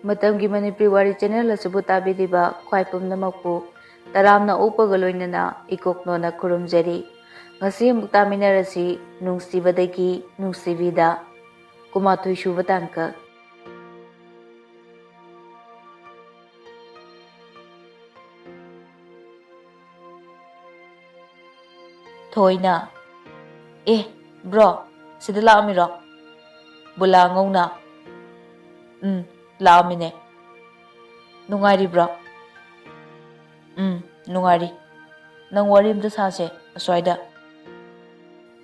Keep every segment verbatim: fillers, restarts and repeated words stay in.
ꯃꯇꯝꯒꯤ ꯃꯅꯤꯄꯨꯔꯤ ꯋꯥꯔꯤ ꯆꯦꯅꯦꯜ ꯑꯁꯤꯕꯨ ꯇꯥꯕꯤꯔꯤꯕ ꯈ꯭ꯋꯥꯏ ꯄꯨꯝꯅꯃꯛꯄꯨ ꯇꯔꯥꯝꯅ ꯑꯣꯛꯄꯒ ꯂꯣꯏꯅꯅ ꯏꯀꯣꯛꯅꯣꯅ ꯈꯨꯔꯨꯝꯖꯔꯤ꯫ ꯉꯁꯤ ꯑꯃꯨꯛ ꯇꯥꯃꯤꯟꯅꯔꯁꯤ ꯅꯨꯡꯁꯤꯕꯗꯒꯤ ꯅꯨꯡꯁꯤꯕꯤꯗ, ꯀꯨꯟꯃꯥꯊꯣꯏ ꯁꯨꯕ ꯇꯥꯡꯀꯛ꯫ ꯊꯣꯏꯅ, "ꯑꯦ, ꯕ꯭ꯔꯣ, ꯁꯤꯗ ꯂꯥꯛꯑꯝꯃꯤꯔꯣ?" ꯕꯨꯂꯥꯉꯧꯅ, "ꯎꯝ, ꯂꯥꯛꯑꯝꯃꯤꯅꯦ꯫ ꯅꯨꯡꯉꯥꯏꯔꯤꯕ꯭ꯔꯣ?" "ꯎꯝ, ꯅꯨꯡꯉꯥꯏꯔꯤ꯫ ꯅꯪ ꯋꯥꯔꯤ ꯑꯝꯇ ꯁꯥꯁꯦ ꯑꯁ꯭ꯋꯥꯏꯗ꯫"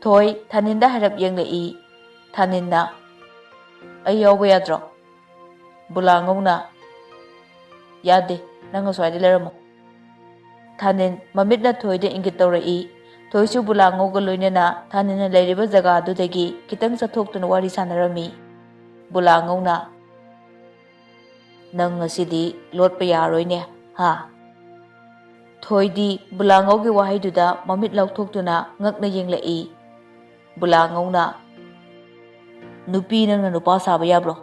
ꯊꯣꯏ ꯊꯥꯅꯤꯟꯗ ꯍꯥꯏꯔꯞ ꯌꯦꯡꯂꯛꯏ꯫ ꯊꯥꯅꯤꯟꯅ, "ꯑꯩ ꯌꯥꯎꯕ ꯌꯥꯗ꯭ꯔꯣ?" ꯕꯨꯂꯥꯉꯧꯅ, "ꯌꯥꯗꯦ, ꯅꯪ ꯑꯁ꯭ꯋꯥꯏꯗ ꯂꯩꯔꯝꯃꯣ꯫" ꯊꯥꯅꯤꯟ ꯃꯃꯤꯠꯅ ꯊꯣꯏꯗ ꯏꯪꯒꯤꯠ ꯇꯧꯔꯛꯏ꯫ ꯊꯣꯏꯁꯨ ꯕꯨꯂꯥꯉꯧꯒ ꯂꯣꯏꯅꯅ ꯊꯥꯅꯤꯟꯅ ꯂꯩꯔꯤꯕ ꯖꯒꯥꯗꯨꯗꯒꯤ ꯈꯤꯇꯪ ꯆꯠꯊꯣꯛꯇꯨꯅ ꯋꯥꯔꯤ ꯁꯥꯟꯅꯔꯝꯃꯤ꯫ ꯕꯨꯂꯥꯉꯧꯅ, "ꯅꯪ ꯉꯁꯤꯗꯤ ꯂꯣꯠꯄ ꯌꯥꯔꯣꯏꯅꯦ, ꯍꯥ?" ꯊꯣꯏꯗꯤ ꯕꯨꯂꯥꯉꯧꯒꯤ ꯋꯥꯍꯩꯗꯨꯗ ꯃꯃꯤꯠ ꯂꯥꯎꯊꯣꯛꯇꯨꯅ ꯉꯛꯅ ꯌꯦꯡꯂꯛꯏ꯫ ꯕꯨꯂꯥꯉꯧꯅ, "ꯅꯨꯄꯤ ꯅꯪꯅ ꯅꯨꯄꯥ ꯁꯥꯕ ꯌꯥꯕ꯭ꯔꯣ?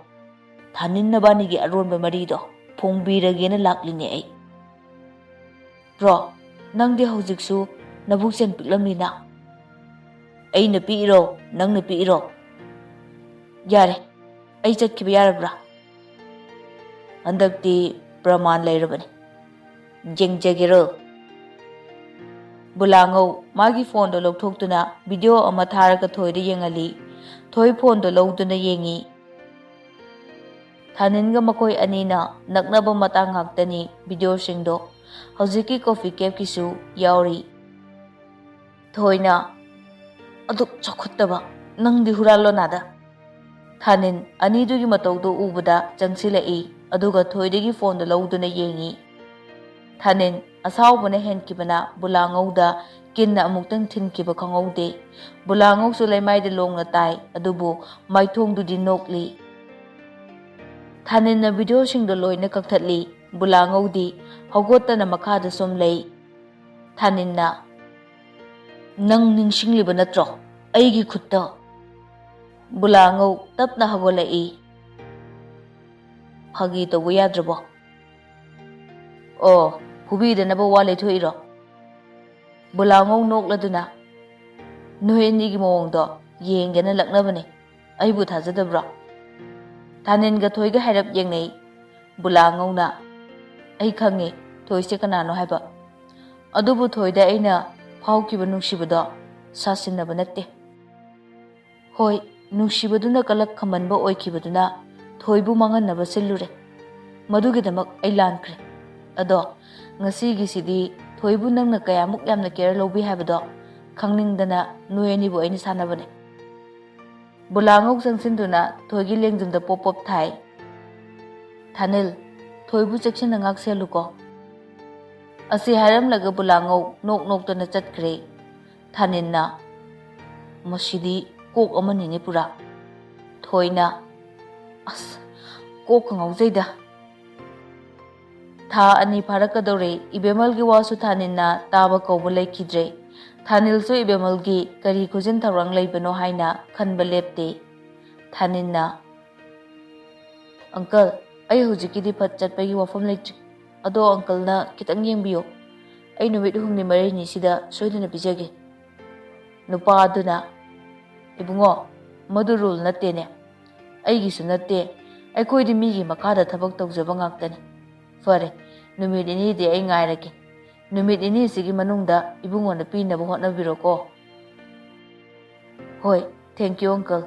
ꯊꯥꯅꯤꯟ ꯅꯕꯥꯅꯤꯒꯤ ꯑꯔꯣꯟꯕ ꯃꯔꯤꯗꯣ ꯐꯣꯡꯕꯤꯔꯒꯦꯅ ꯂꯥꯛꯂꯤꯅꯦ ꯑꯩ꯫" "ꯕ꯭ꯔꯣ, ꯅꯪꯗꯤ ꯍꯧꯖꯤꯛꯁꯨ ꯅꯕꯨꯛꯆꯦꯜ ꯄꯤꯛꯂꯝꯃꯤꯅ꯫ ꯑꯩꯅ ꯄꯤꯛꯏꯔꯣ, ꯅꯪꯅ ꯄꯤꯛꯏꯔꯣ? ꯌꯥꯔꯦ, ꯑꯩ ꯆꯠꯈꯤꯕ ꯌꯥꯔꯕ꯭ꯔꯥ? ꯍꯟꯗꯛꯇꯤ ꯄ꯭ꯔꯃꯥꯟ ꯂꯩꯔꯕꯅꯤ꯫ ꯌꯦꯡꯖꯒꯦꯔꯣ?" ꯕꯨꯂꯥꯉꯧ ꯃꯥꯒꯤ ꯐꯣꯟꯗꯣ ꯂꯧꯊꯣꯛꯇꯨꯅ ꯚꯤꯗꯤꯑꯣ ꯑꯃ ꯊꯥꯔꯒ ꯊꯣꯏꯗ ꯌꯦꯡꯍꯜꯂꯤ꯫ ꯊꯣꯏ ꯐꯣꯟꯗꯣ ꯂꯧꯗꯨꯅ ꯌꯦꯡꯉꯤ꯫ ꯊꯥꯅꯤꯟꯒ ꯃꯈꯣꯏ ꯑꯅꯤꯅ ꯅꯛꯅꯕ ꯃꯇꯥꯡ ꯉꯥꯛꯇꯅꯤ ꯚꯤꯗꯤꯑꯣꯁꯤꯡꯗꯣ꯫ ꯍꯧꯖꯤꯛꯀꯤ ꯀꯣꯐꯤ ꯀꯦꯞꯀꯤꯁꯨ ꯌꯥꯎꯔꯤ꯫ ꯊꯣꯏꯅ, "ꯑꯗꯨꯛ ꯆꯥꯎꯈꯠꯇꯕ, ꯅꯪꯗꯤ ꯍꯨꯔꯥꯜꯂꯣ ꯅꯥꯗ꯫" ꯊꯥꯅꯤꯟ ꯑꯅꯤꯗꯨꯒꯤ ꯃꯇꯧꯗꯨ ꯎꯕꯗ ꯆꯪꯁꯤꯜꯂꯛꯏ, ꯑꯗꯨꯒ ꯊꯣꯏꯗꯒꯤ ꯐꯣꯟꯗꯨ ꯂꯧꯗꯨꯅ ꯌꯦꯡꯉꯤ꯫ ꯊꯥꯅꯤꯟ ꯑꯁꯥꯎꯕꯅ ꯍꯦꯟꯈꯤꯕꯅ ꯕꯨꯂꯥꯉꯧꯗ ꯀꯤꯟꯅ ꯑꯃꯨꯛꯇꯪ ꯊꯤꯟꯈꯤꯕ ꯈꯪꯍꯧꯗꯦ꯫ ꯕꯨꯂꯥꯉꯧꯁꯨ ꯂꯩꯃꯥꯏꯗ ꯂꯣꯡꯅ ꯇꯥꯏ, ꯑꯗꯨꯕꯨ ꯃꯥꯏꯊꯣꯡꯗꯨꯗꯤ ꯅꯣꯛꯂꯤ꯫ ꯊꯥꯅꯤꯟꯅ ꯚꯤꯗꯤꯑꯣꯁꯤꯡꯗꯣ ꯂꯣꯏꯅ ꯀꯛꯊꯠꯂꯤ꯫ ꯕꯨꯂꯥꯉꯧꯗꯤ ꯍꯧꯒꯠꯇꯅ ꯃꯈꯥꯗ ꯁꯨꯝ ꯂꯩ꯫ ꯊꯥꯅꯤꯟꯅ, "ꯅꯪ ꯅꯤꯡꯁꯤꯡꯂꯤꯕ ꯅꯠꯇ꯭ꯔꯣ ꯑꯩꯒꯤ ꯈꯨꯠꯇ?" ꯕꯨꯂꯥꯉꯧ ꯇꯞꯅ ꯍꯧꯒꯠꯂꯛꯏ꯫ ꯐꯥꯒꯤ ꯇꯧꯕ ꯌꯥꯗ꯭ꯔꯕꯣ? ꯑꯣ, ꯐꯨꯕꯤꯗꯅꯕ ꯋꯥ ꯂꯩꯊꯣꯛꯏꯔꯣ? ꯕꯨꯂꯥꯉꯧ ꯅꯣꯛꯂꯗꯨꯅ, "ꯅꯣꯏ ꯑꯅꯤꯒꯤ ꯃꯑꯣꯡꯗꯣ ꯌꯦꯡꯒꯦꯅ ꯂꯛꯅꯕꯅꯦ꯫ ꯑꯩꯕꯨ ꯊꯥꯖꯗꯕ꯭ꯔꯣ?" ꯊꯥꯅꯤꯟꯒ ꯊꯣꯏꯒ ꯍꯥꯏꯔꯞ ꯌꯦꯡꯅꯩ꯫ ꯕꯨꯂꯥꯉꯧꯅ, "ꯑꯩ ꯈꯪꯉꯦ, ꯊꯣꯏꯁꯦ ꯀꯅꯥꯅꯣ ꯍꯥꯏꯕ꯫ ꯑꯗꯨꯕꯨ ꯊꯣꯏꯗ ꯑꯩꯅ ꯐꯥꯎꯈꯤꯕ ꯅꯨꯡꯁꯤꯕꯗꯣ ꯁꯥꯁꯤꯟꯅꯕ ꯅꯠꯇꯦ꯫ ꯍꯣꯏ, ꯅꯨꯡꯁꯤꯕꯗꯨꯅ ꯀꯂꯛ ꯈꯝꯕꯟꯕ ꯑꯣꯏꯈꯤꯕꯗꯨꯅ ꯊꯣꯏꯕꯨ ꯃꯥꯡꯍꯟꯅꯕ ꯁꯤꯜꯂꯨꯔꯦ꯫ ꯃꯗꯨꯒꯤꯗꯃꯛ ꯑꯩ ꯂꯥꯟꯈ꯭ꯔꯦ꯫ ꯑꯗꯣ ꯉꯁꯤꯒꯤꯁꯤꯗꯤ ꯊꯣꯏꯕꯨ ꯅꯪꯅ ꯀꯌꯥꯃꯨꯛ ꯌꯥꯝꯅ ꯀꯦꯌꯔ ꯂꯧꯕꯤ ꯍꯥꯏꯕꯗꯣ ꯈꯪꯅꯤꯡꯗꯅ ꯅꯣꯏ ꯑꯅꯤꯕꯨ ꯑꯩꯅ ꯁꯥꯟꯅꯕꯅꯦ꯫" ꯕꯨꯂꯥꯉꯧ ꯆꯪꯁꯤꯟꯗꯨꯅ ꯊꯣꯏꯒꯤ ꯂꯦꯡꯖꯨꯝꯗ ꯄꯣꯞ ꯄꯣꯞ ꯊꯥꯏ꯫ "ꯊꯥꯅꯤꯜ, ꯊꯣꯏꯕꯨ ꯆꯦꯛꯁꯤꯟꯅ ꯉꯥꯛ ꯁꯦꯜꯂꯨꯀꯣ꯫" ꯑꯁꯤ ꯍꯥꯏꯔꯝꯂꯒ ꯕꯨꯂꯥꯉꯧ ꯅꯣꯛ ꯅꯣꯛꯇꯅ ꯆꯠꯈ꯭ꯔꯦ꯫ ꯊꯥꯅꯤꯟꯅ, "ꯃꯁꯤꯗꯤ ꯀꯣꯛ ꯑꯃꯅꯤꯅꯦ ꯄꯨꯔꯥ꯫" ꯊꯣꯏꯅ, "ꯑꯁ, ꯀꯣꯛꯀ ꯉꯥꯎꯖꯩꯗ꯫" ꯊꯥ ꯑꯅꯤ ꯐꯥꯔꯛꯀꯗꯧꯔꯦ꯫ ꯏꯕꯦꯝꯃꯜꯒꯤ ꯋꯥꯁꯨ ꯊꯥꯅꯤꯟꯅ ꯇꯥꯕ ꯀꯧꯕ ꯂꯩꯈꯤꯗ꯭ꯔꯦ꯫ ꯊꯥꯅꯤꯜꯁꯨ ꯏꯕꯦꯝꯃꯜꯒꯤ ꯀꯔꯤ ꯈꯨꯖꯤꯟ ꯊꯧꯔꯥꯡ ꯂꯩꯕꯅꯣ ꯍꯥꯏꯅ ꯈꯟꯕ ꯂꯦꯞꯇꯦ꯫ ꯊꯥꯅꯤꯟꯅ, "ꯑꯪꯀꯜ, ꯑꯩ ꯍꯧꯖꯤꯛꯀꯤꯗꯤ ꯐꯠ ꯆꯠꯄꯒꯤ ꯋꯥꯐꯝ ꯂꯩꯇ꯭ꯔꯤ꯫ ꯑꯗꯣ ꯑꯪꯀꯜꯅ ꯈꯤꯇꯪ ꯌꯦꯡꯕꯤꯌꯨ꯫ ꯑꯩ ꯅꯨꯃꯤꯠ ꯍꯨꯝꯅꯤ ꯃꯔꯤꯅꯤꯁꯤꯗ ꯁꯣꯏꯗꯅ ꯄꯤꯖꯒꯦ꯫" ꯅꯨꯄꯥ ꯑꯗꯨꯅ, "ꯏꯕꯨꯡꯉꯣ, ꯃꯗꯨ ꯔꯨꯜ ꯅꯠꯇꯦꯅꯦ꯫ ꯑꯩꯒꯤꯁꯨ ꯅꯠꯇꯦ꯫ ꯑꯩꯈꯣꯏꯗꯤ ꯃꯤꯒꯤ ꯃꯈꯥꯗ ꯊꯕꯛ ꯇꯧꯖꯕ ꯉꯥꯛꯇꯅꯤ꯫ ꯐꯔꯦ, ꯅꯨꯃꯤꯠ ꯅꯤꯅꯤꯗꯤ ꯑꯩ ꯉꯥꯏꯔꯒꯦ꯫ ꯅꯨꯃꯤꯠ ꯅꯤꯅꯤꯁꯤꯒꯤ ꯃꯅꯨꯡꯗ ꯏꯕꯨꯡꯉꯣꯅ ꯄꯤꯅꯕ ꯍꯣꯠꯅꯕꯤꯔꯣꯀꯣ꯫" "ꯍꯣꯏ, ꯊꯦꯡꯀ꯭ꯌꯨ, ꯑꯪꯀꯜ꯫"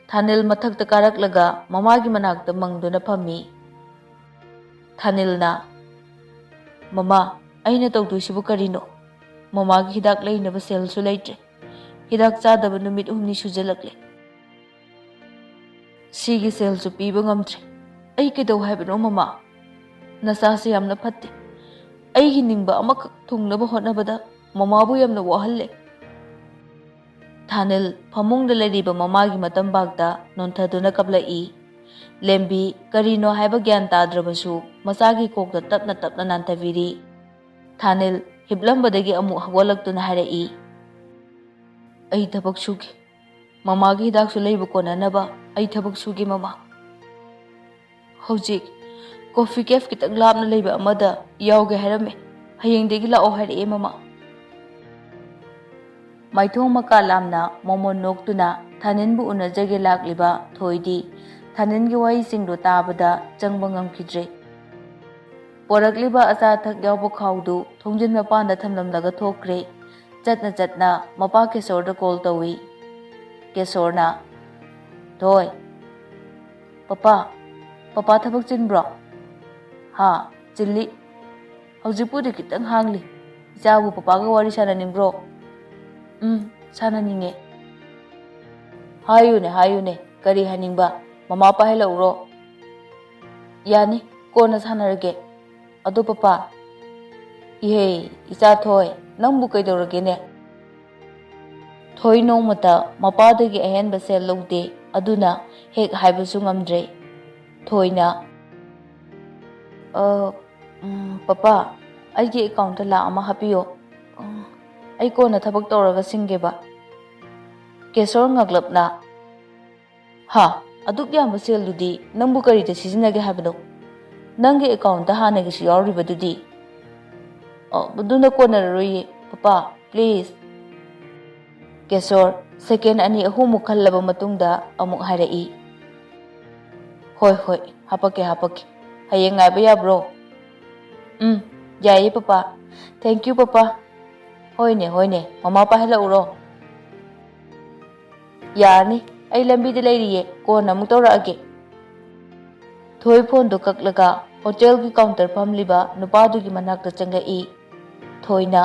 ꯊꯥꯅꯤꯜ ꯃꯊꯛꯇ ꯀꯥꯔꯛꯂꯒ ꯃꯃꯥꯒꯤ ꯃꯅꯥꯛꯇ ꯃꯪꯗꯨꯅ ꯐꯝꯃꯤ꯫ ꯊꯥꯅꯤꯜꯅ, "ꯃꯃꯥ, ꯑꯩꯅ ꯇꯧꯗꯣꯏꯁꯤꯕꯨ ꯀꯔꯤꯅꯣ? ꯃꯃꯥꯒꯤ ꯍꯤꯗꯥꯛ ꯂꯩꯅꯕ ꯁꯦꯜꯁꯨ ꯂꯩꯇ꯭ꯔꯦ꯫ ꯍꯤꯗꯥꯛ ꯆꯥꯗꯕ ꯅꯨꯃꯤꯠ ꯍꯨꯝꯅꯤ ꯁꯨꯖꯜꯂꯛꯂꯦ꯫ ꯁꯤꯒꯤ ꯁꯦꯜꯁꯨ ꯄꯤꯕ ꯉꯝꯗ꯭ꯔꯦ꯫ ꯑꯩ ꯀꯩꯗꯧ ꯍꯥꯏꯕꯅꯣ, ꯃꯃꯥ? ꯅꯆꯥꯁꯦ ꯌꯥꯝꯅ ꯐꯠꯇꯦ꯫ ꯑꯩꯒꯤ ꯅꯤꯡꯕ ꯑꯃꯈꯛ ꯊꯨꯡꯅꯕ ꯍꯣꯠꯅꯕꯗ ꯃꯃꯥꯕꯨ ꯌꯥꯝꯅ ꯋꯥꯍꯜꯂꯦ꯫" ꯊꯥꯅꯤꯜ ꯐꯃꯨꯡꯗ ꯂꯩꯔꯤꯕ ꯃꯃꯥꯒꯤ ꯃꯇꯝꯕꯥꯛꯇ ꯅꯣꯟꯊꯗꯨꯅ ꯀꯞꯂꯛꯏ꯫ ꯂꯦꯝꯕꯤ ꯀꯔꯤꯅꯣ ꯍꯥꯏꯕ ꯒ꯭ꯌꯥꯟ ꯇꯥꯗ꯭ꯔꯕꯁꯨ ꯃꯆꯥꯒꯤ ꯀꯣꯛꯇ ꯇꯞꯅ ꯇꯞꯅ ꯅꯥꯟꯊꯕꯤꯔꯤ꯫ ꯊꯥꯅꯤꯜ ꯍꯤꯞꯂꯝꯕꯗꯒꯤ ꯑꯃꯨꯛ ꯍꯧꯒꯠꯂꯛꯇꯨꯅ ꯍꯥꯏꯔꯛꯏ, "ꯑꯩ ꯊꯕꯛ ꯁꯨꯒꯦ꯫ ꯃꯃꯥꯒꯤ ꯍꯤꯗꯥꯛꯁꯨ ꯂꯩꯕ ꯀꯣꯟꯅꯅꯕ ꯑꯩ ꯊꯕꯛ ꯁꯨꯒꯦ, ꯃꯃꯥ꯫" "ꯍꯧꯖꯤꯛ ꯀꯣꯐꯤ ꯀꯦꯐ ꯈꯤꯇꯪ ꯂꯥꯞꯅ ꯂꯩꯕ ꯑꯃꯗ ꯌꯥꯎꯒꯦ ꯍꯥꯏꯔꯝꯃꯦ꯫ ꯍꯌꯦꯡꯗꯒꯤ ꯂꯥꯛꯑꯣ ꯍꯥꯏꯔꯛꯑꯦ ꯃꯃꯥ꯫" ꯃꯥꯏꯊꯣꯡ ꯃꯀꯥ ꯂꯥꯝꯅ ꯃꯣꯃꯣꯟ ꯅꯣꯛꯇꯨꯅ ꯊꯥꯅꯤꯟꯕꯨ ꯎꯅꯖꯒꯦ ꯂꯥꯛꯂꯤꯕ ꯊꯣꯏꯗꯤ ꯊꯥꯅꯤꯟꯒꯤ ꯋꯥꯍꯩꯁꯤꯡꯗꯨ ꯇꯥꯕꯗ ꯆꯪꯕ ꯉꯝꯈꯤꯗ꯭ꯔꯦ꯫ ꯄꯣꯔꯛꯂꯤꯕ ꯑꯆꯥ ꯑꯊꯛ ꯌꯥꯎꯕ ꯈꯥꯎꯗꯨ ꯊꯣꯡꯖꯤꯟ ꯃꯄꯥꯟꯗ ꯊꯝꯂꯝꯂꯒ ꯊꯣꯛꯈ꯭ꯔꯦ꯫ ꯆꯠꯅ ꯆꯠꯅ ꯃꯄꯥ ꯀꯦꯁꯣꯔꯗ ꯀꯣꯜ ꯇꯧꯏ꯫ ꯀꯦꯁꯣꯔꯅ, "ꯊꯣꯏ, ꯄꯄꯥ, ꯄꯄꯥ ꯊꯕꯛ ꯆꯤꯟꯕ꯭ꯔꯣ?" "ꯍꯥ, ꯆꯤꯜꯂꯤ꯫ ꯍꯧꯖꯤꯛꯄꯨꯗꯤ ꯈꯤꯇꯪ ꯍꯥꯡꯂꯤ꯫ ꯏꯆꯥꯕꯨ ꯄꯄꯥꯒ ꯋꯥꯔꯤ ꯁꯥꯟꯅꯅꯤꯡꯕ꯭ꯔꯣ?" "ꯎꯝ, ꯁꯥꯟꯅꯅꯤꯡꯉꯦ꯫" "ꯍꯥꯏꯌꯨꯅꯦ, ꯍꯥꯏꯌꯨꯅꯦ, ꯀꯔꯤ ꯍꯥꯏꯅꯤꯡꯕ? ꯃꯃꯥ ꯄꯥꯏꯍꯜꯂꯛꯎꯔꯣ?" "ꯌꯥꯅꯤ, ꯀꯣꯟꯅ ꯁꯥꯟꯅꯔꯒꯦ꯫ ꯑꯗꯣ ꯄꯄꯥ꯫" "ꯏꯍꯦ, ꯏꯆꯥ ꯊꯣꯏ, ꯅꯪꯕꯨ ꯀꯩꯗꯧꯔꯒꯦꯅꯦ?" ꯊꯣꯏ ꯅꯣꯡꯃꯇ ꯃꯄꯥꯗꯒꯤ ꯑꯍꯦꯟꯕ ꯁꯦꯜ ꯂꯧꯗꯦ, ꯑꯗꯨꯅ ꯍꯦꯛ ꯍꯥꯏꯕꯁꯨ ꯉꯝꯗ꯭ꯔꯦ꯫ ꯊꯣꯏꯅ, "ꯑ, ꯎꯝ, ꯄꯄꯥ, ꯑꯩꯒꯤ ꯑꯦꯀꯥꯎꯟꯇ ꯂꯥꯛ ꯑꯃ ꯍꯥꯞꯄꯤꯌꯣ꯫ ꯎꯝ, ꯑꯩ ꯀꯣꯟꯅ ꯊꯕꯛ ꯇꯧꯔꯒ ꯁꯤꯡꯒꯦꯕ꯫" ꯀꯦꯁꯣꯔ ꯉꯛꯂꯞꯅ, "ꯍꯥ, ꯑꯗꯨꯛ ꯌꯥꯝꯕ ꯁꯦꯜꯗꯨꯗꯤ ꯅꯪꯕꯨ ꯀꯔꯤꯗ ꯁꯤꯖꯤꯟꯅꯒꯦ ꯍꯥꯏꯕꯅꯣ? ꯅꯪꯒꯤ ꯑꯦꯀꯥꯎꯟꯇ ꯍꯥꯟꯅꯒꯤꯁꯨ ꯌꯥꯎꯔꯤꯕꯗꯨꯗꯤ?" "ꯑ, ꯑꯗꯨꯅ ꯀꯣꯟꯅꯔꯔꯣꯏꯌꯦ, ꯄꯄꯥ, ꯄ꯭ꯂꯤꯖ꯫" ꯀꯦꯁꯣꯔ ꯁꯦꯀꯦꯟ ꯑꯅꯤ ꯑꯍꯨꯝꯃꯨꯛ ꯈꯜꯂꯕ ꯃꯇꯨꯡꯗ ꯑꯃꯨꯛ ꯍꯥꯏꯔꯛꯏ, "ꯍꯣꯏ, ꯍꯣꯏ, ꯍꯥꯄꯛꯀꯦ, ꯍꯥꯄꯛꯀꯦ꯫ ꯍꯌꯦꯡ ꯉꯥꯏꯕ ꯌꯥꯕ꯭ꯔꯣ?" "ꯎꯝ, ꯌꯥꯏꯌꯦ, ꯄꯄꯥ꯫ Thank you, papa." "ꯍꯣꯏꯅꯦ, ꯍꯣꯏꯅꯦ, ꯃꯃꯥ ꯄꯥꯏꯍꯜꯂꯛꯎꯔꯣ?" "ꯌꯥꯔꯅꯤ, ꯑꯩ ꯂꯝꯕꯤꯗ ꯂꯩꯔꯤꯌꯦ, ꯀꯣꯟꯅ ꯑꯃꯨꯛ ꯇꯧꯔꯛꯑꯒꯦ꯫" ꯊꯣꯏ ꯐꯣꯟꯗꯨ ꯀꯛꯂꯒ ꯍꯣꯇꯦꯜꯒꯤ ꯀꯥꯎꯟꯇꯔ ꯐꯝꯂꯤꯕ ꯅꯨꯄꯥꯗꯨꯒꯤ ꯃꯅꯥꯛꯇ ꯆꯪꯂꯛꯏ꯫ ꯊꯣꯏꯅ,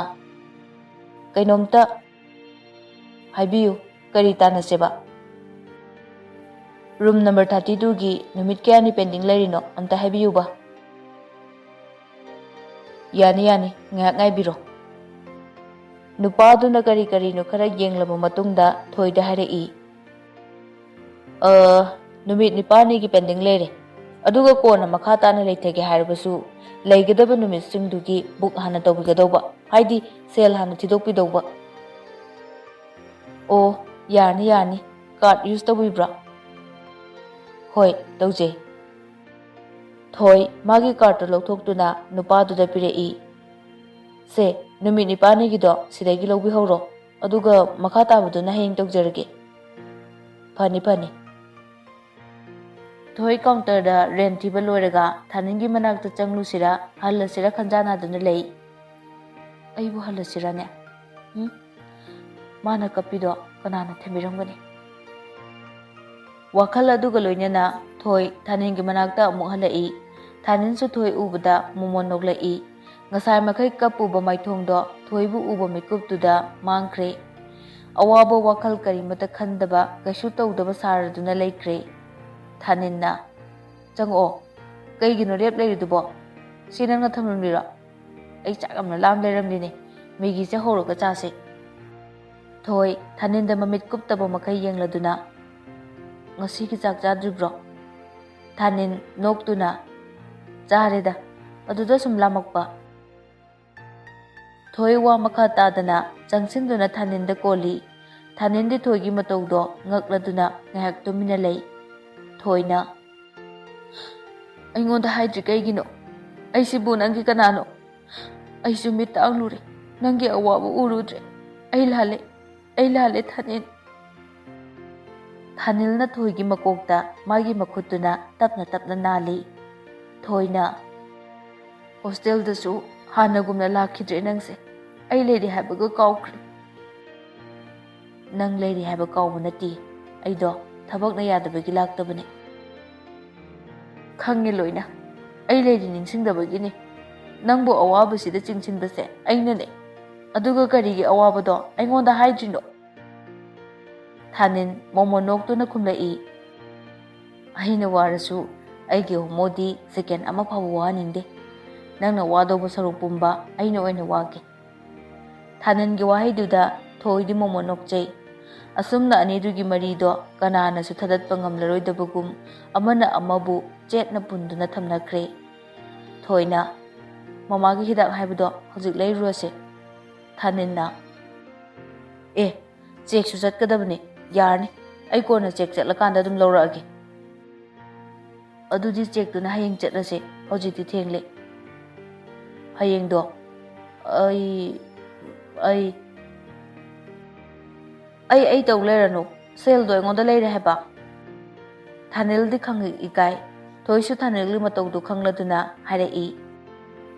"ꯀꯩꯅꯣꯝꯇ ꯍꯥꯏꯕꯤꯌꯨ, ꯀꯔꯤ ꯇꯥꯟꯅꯁꯦꯕ?" "ꯔꯨꯝ ꯅꯝꯕꯔ ꯊꯥꯔꯇꯤ ꯇꯨꯒꯤ ꯅꯨꯃꯤꯠ ꯀꯌꯥꯅꯤ ꯄꯦꯟꯗꯤꯡ ꯂꯩꯔꯤꯅꯣ, ꯑꯝꯇ ꯍꯥꯏꯕꯤꯌꯨꯕ꯫" "ꯌꯥꯅꯤ, ꯌꯥꯅꯤ, ꯉꯥꯏꯍꯥꯛ ꯉꯥꯏꯕꯤꯔꯣ꯫" ꯅꯨꯄꯥꯗꯨꯅ ꯀꯔꯤ ꯀꯔꯤꯅꯣ ꯈꯔ ꯌꯦꯡꯂꯕ ꯃꯇꯨꯡꯗ ꯊꯣꯏꯗ ꯍꯥꯏꯔꯛꯏ, "ꯑ, ꯅꯨꯃꯤꯠ ꯅꯤꯄꯥꯜꯅꯤꯒꯤ ꯄꯦꯟꯗꯤꯡ ꯂꯩꯔꯦ, ꯑꯗꯨꯒ ꯀꯣꯟꯅ ꯃꯈꯥ ꯇꯥꯅ ꯂꯩꯊꯒꯦ ꯍꯥꯏꯔꯕꯁꯨ ꯂꯩꯒꯗꯕ ꯅꯨꯃꯤꯠꯁꯤꯡꯗꯨꯒꯤ ꯕꯨꯛ ꯍꯥꯟꯅ ꯇꯧꯕꯤꯒꯗꯧꯕ, ꯍꯥꯏꯗꯤ ꯁꯦꯜ ꯍꯥꯟꯅ ꯊꯤꯗꯣꯛꯄꯤꯗꯧꯕ꯫" "ꯑꯣ, ꯌꯥꯔꯅꯤ, ꯌꯥꯔꯅꯤ꯫ ꯀꯥꯔꯗ ꯌꯨꯁ ꯇꯧꯕꯤꯕ꯭ꯔꯥ?" "ꯍꯣꯏ, ꯇꯧꯖꯩ꯫" ꯊꯣꯏ ꯃꯥꯒꯤ ꯀꯥꯔꯠꯇꯨ ꯂꯧꯊꯣꯛꯇꯨꯅ ꯅꯨꯄꯥꯗꯨꯗ ꯄꯤꯔꯛꯏ꯫ "ꯁꯦ, ꯅꯨꯃꯤꯠ ꯅꯤꯄꯥꯜꯅꯤꯒꯤꯗꯣ ꯁꯤꯗꯒꯤ ꯂꯧꯕꯤꯍꯧꯔꯣ, ꯑꯗꯨꯒ ꯃꯈꯥ ꯇꯥꯕꯗꯨꯅ ꯍꯌꯦꯡ ꯇꯧꯖꯔꯒꯦ꯫" "ꯐꯅꯤ, ꯐꯅꯤ꯫" ꯊꯣꯏ ꯀꯥꯎꯟꯇꯔꯗ ꯔꯦꯟ ꯊꯤꯕ ꯂꯣꯏꯔꯒ ꯊꯥꯅꯤꯟꯒꯤ ꯃꯅꯥꯛꯇ ꯆꯪꯂꯨꯁꯤꯔꯥ ꯍꯜꯂꯁꯤꯔꯥ ꯈꯟꯖꯥꯟꯅꯗꯨꯅ ꯂꯩ꯫ "ꯑꯩꯕꯨ ꯍꯜꯂꯁꯤꯔꯥꯅꯦ? ꯎꯝ? ꯃꯥꯅ ꯀꯞꯄꯤꯗꯣ ꯀꯅꯥꯅ ꯊꯦꯝꯕꯤꯔꯝꯒꯅꯤ?" ꯋꯥꯈꯜ ꯑꯗꯨꯒ ꯂꯣꯏꯅꯅ ꯊꯣꯏ ꯊꯥꯅꯤꯟꯒꯤ ꯃꯅꯥꯛꯇ ꯑꯃꯨꯛ ꯍꯜꯂꯛꯏ꯫ ꯊꯥꯅꯤꯟꯁꯨ ꯊꯣꯏ ꯎꯕꯗ ꯃꯣꯃꯣꯟ ꯅꯣꯛꯂꯛꯏ꯫ ꯉꯁꯥꯏ ꯃꯈꯩ ꯀꯞꯄꯨꯕ ꯃꯥꯏꯊꯣꯡꯗꯣ ꯊꯣꯏꯕꯨ ꯎꯕ ꯃꯤꯀꯨꯞꯇꯨꯗ ꯃꯥꯡꯈ꯭ꯔꯦ꯫ ꯑꯋꯥꯕ ꯋꯥꯈꯜ ꯀꯔꯤꯃꯠꯇ ꯈꯟꯗꯕ, ꯀꯩꯁꯨ ꯇꯧꯗꯕ ꯁꯥꯔꯗꯨꯅ ꯂꯩꯈ꯭ꯔꯦ꯫ ꯊꯥꯅꯤꯟꯅ, "ꯆꯪꯉꯛꯑꯣ꯫ ꯀꯩꯒꯤꯅꯣ ꯔꯦꯞ ꯂꯩꯔꯤꯗꯨꯕꯣ? ꯁꯤ ꯅꯪꯅ ꯊꯝꯂꯝꯂꯤꯔꯣ? ꯑꯩ ꯆꯥꯛ ꯌꯥꯝꯅ ꯂꯥꯝ ꯂꯩꯔꯝꯂꯤꯅꯦ꯫ ꯃꯦꯒꯤꯁꯦ ꯍꯧꯔꯒ ꯆꯥꯁꯦ꯫" ꯊꯣꯏ ꯊꯥꯅꯤꯟꯗ ꯃꯃꯤꯠ ꯀꯨꯞꯇꯕ ꯃꯈꯩ ꯌꯦꯡꯂꯗꯨꯅ, "ꯉꯁꯤꯒꯤ ꯆꯥꯛ ꯆꯥꯗ꯭ꯔꯤꯕ꯭ꯔꯣ?" ꯊꯥꯅꯤꯟ ꯅꯣꯛꯇꯨꯅ, "ꯆꯥꯔꯦꯗ, ꯑꯗꯨꯗ ꯁꯨꯝ ꯂꯥꯝꯃꯛꯄ꯫" ꯊꯣꯏ ꯋꯥ ꯃꯈꯥ ꯇꯥꯗꯅ ꯆꯪꯁꯤꯟꯗꯨꯅ ꯊꯥꯅꯤꯟꯗ ꯀꯣꯜꯂꯤ꯫ ꯊꯥꯅꯤꯟꯗꯤ ꯊꯣꯏꯒꯤ ꯃꯇꯧꯗꯣ ꯉꯛꯂꯗꯨꯅ ꯉꯥꯏꯍꯥꯛ ꯇꯨꯃꯤꯟꯅ ꯂꯩ꯫ ꯊꯣꯏꯅ, "ꯑꯩꯉꯣꯟꯗ ꯍꯥꯏꯗ꯭ꯔꯤ ꯀꯩꯒꯤꯅꯣ? ꯑꯩꯁꯤꯕꯨ ꯅꯪꯒꯤ ꯀꯅꯥꯅꯣ? ꯑꯩꯁꯨ ꯃꯤꯠ ꯇꯥꯡꯂꯨꯔꯦ꯫ ꯅꯪꯒꯤ ꯑꯋꯥꯕ ꯎꯔꯨꯗ꯭ꯔꯦ꯫ ꯑꯩ ꯂꯥꯜꯂꯦ, ꯑꯩ ꯂꯥꯜꯂꯦ, ꯊꯥꯅꯤꯜ꯫" ꯊꯥꯅꯤꯜꯅ ꯊꯣꯏꯒꯤ ꯃꯀꯣꯛꯇ ꯃꯥꯒꯤ ꯃꯈꯨꯠꯇꯨꯅ ꯇꯞꯅ ꯇꯞꯅ ꯅꯥꯜꯂꯤ꯫ ꯊꯣꯏꯅ, "ꯍꯣꯁꯇꯦꯜꯗꯁꯨ ꯍꯥꯟꯅꯒꯨꯝꯅ ꯂꯥꯛꯈꯤꯗ꯭ꯔꯦ ꯅꯪꯁꯦ꯫ ꯑꯩ ꯂꯩꯔꯤ ꯍꯥꯏꯕꯒ ꯀꯥꯎꯈ꯭ꯔꯦ꯫" "ꯅꯪ ꯂꯩꯔꯤ ꯍꯥꯏꯕ ꯀꯥꯎꯕ ꯅꯠꯇꯦ꯫ ꯑꯩꯗꯣ ꯊꯕꯛꯅ ꯌꯥꯗꯕꯒꯤ ꯂꯥꯛꯇꯕꯅꯦ꯫" "ꯈꯪꯉꯦ ꯂꯣꯏꯅ꯫ ꯑꯩ ꯂꯩꯔꯤ ꯅꯤꯡꯁꯤꯡꯗꯕꯒꯤꯅꯦ꯫ ꯅꯪꯕꯨ ꯑꯋꯥꯕꯁꯤꯗ ꯆꯤꯡꯁꯤꯟꯕꯁꯦ ꯑꯩꯅꯅꯦ꯫ ꯑꯗꯨꯒ ꯀꯔꯤꯒꯤ ꯑꯋꯥꯕꯗꯣ ꯑꯩꯉꯣꯟꯗ ꯍꯥꯏꯗ꯭ꯔꯤꯅꯣ?" ꯊꯥꯅꯤꯟ ꯃꯣꯃꯣꯟ ꯅꯣꯛꯇꯨꯅ ꯈꯨꯝꯂꯛꯏ, "ꯑꯩꯅ ꯋꯥꯔꯁꯨ ꯑꯩꯒꯤ ꯍꯣꯃꯣꯗꯤ ꯁꯦꯀꯦꯟ ꯑꯃ ꯐꯥꯎꯕ ꯋꯥꯍꯟꯅꯤꯡꯗꯦ꯫ ꯅꯪꯅ ꯋꯥꯗꯧꯕ ꯁꯔꯨꯛ ꯄꯨꯝꯕ ꯑꯩꯅ ꯑꯣꯏꯅ ꯋꯥꯒꯦ꯫" ꯊꯥꯅꯤꯟꯒꯤ ꯋꯥꯍꯩꯗꯨꯗ ꯊꯣꯏꯗꯤ ꯃꯣꯃꯣꯟ ꯅꯣꯛꯆꯩ꯫ ꯑꯁꯨꯝꯅ ꯑꯅꯤꯗꯨꯒꯤ ꯃꯔꯤꯗꯣ ꯀꯅꯥꯅꯁꯨ ꯊꯗꯠꯄ ꯉꯝꯂꯔꯣꯏꯗꯕꯒꯨꯝ ꯑꯃꯅ ꯑꯃꯕꯨ ꯆꯦꯠꯅ ꯄꯨꯟꯗꯨꯅ ꯊꯝꯅꯈ꯭ꯔꯦ꯫ ꯊꯣꯏꯅ, "ꯃꯃꯥꯒꯤ ꯍꯤꯗꯥꯛ ꯍꯥꯏꯕꯗꯣ ꯍꯧꯖꯤꯛ ꯂꯩꯔꯨꯔꯁꯦ꯫" ꯊꯥꯅꯤꯟꯅ, "ꯑꯦ, ꯆꯦꯛꯁꯨ ꯆꯠꯀꯗꯕꯅꯦ꯫ ꯌꯥꯔꯅꯤ, ꯑꯩ ꯀꯣꯟꯅ ꯆꯦꯛ ꯆꯠꯂꯀꯥꯟꯗ ꯑꯗꯨꯝ ꯂꯧꯔꯛꯑꯒꯦ꯫" ꯑꯗꯨꯗꯤ ꯆꯦꯛꯇꯨꯅ ꯍꯌꯦꯡ ꯆꯠꯂꯁꯦ, ꯍꯧꯖꯤꯛꯇꯤ ꯊꯦꯡꯂꯦ꯫ ꯍꯌꯦꯡꯗꯣ ꯑꯩ ꯑꯩ ꯑꯩ ꯑꯩ ꯇꯧ ꯂꯩꯔꯅꯨ꯫ ꯁꯦꯜꯗꯣ ꯑꯩꯉꯣꯟꯗ ꯂꯩꯔꯦ ꯍꯥꯏꯕ꯫ ꯊꯥꯅꯤꯜꯗꯤ ꯈꯪꯏ ꯏꯀꯥꯏ꯫ ꯊꯣꯏꯁꯨ ꯊꯥꯅꯤꯜꯒꯤ ꯃꯇꯧꯗꯨ ꯈꯪꯂꯗꯨꯅ ꯍꯥꯏꯔꯛꯏ,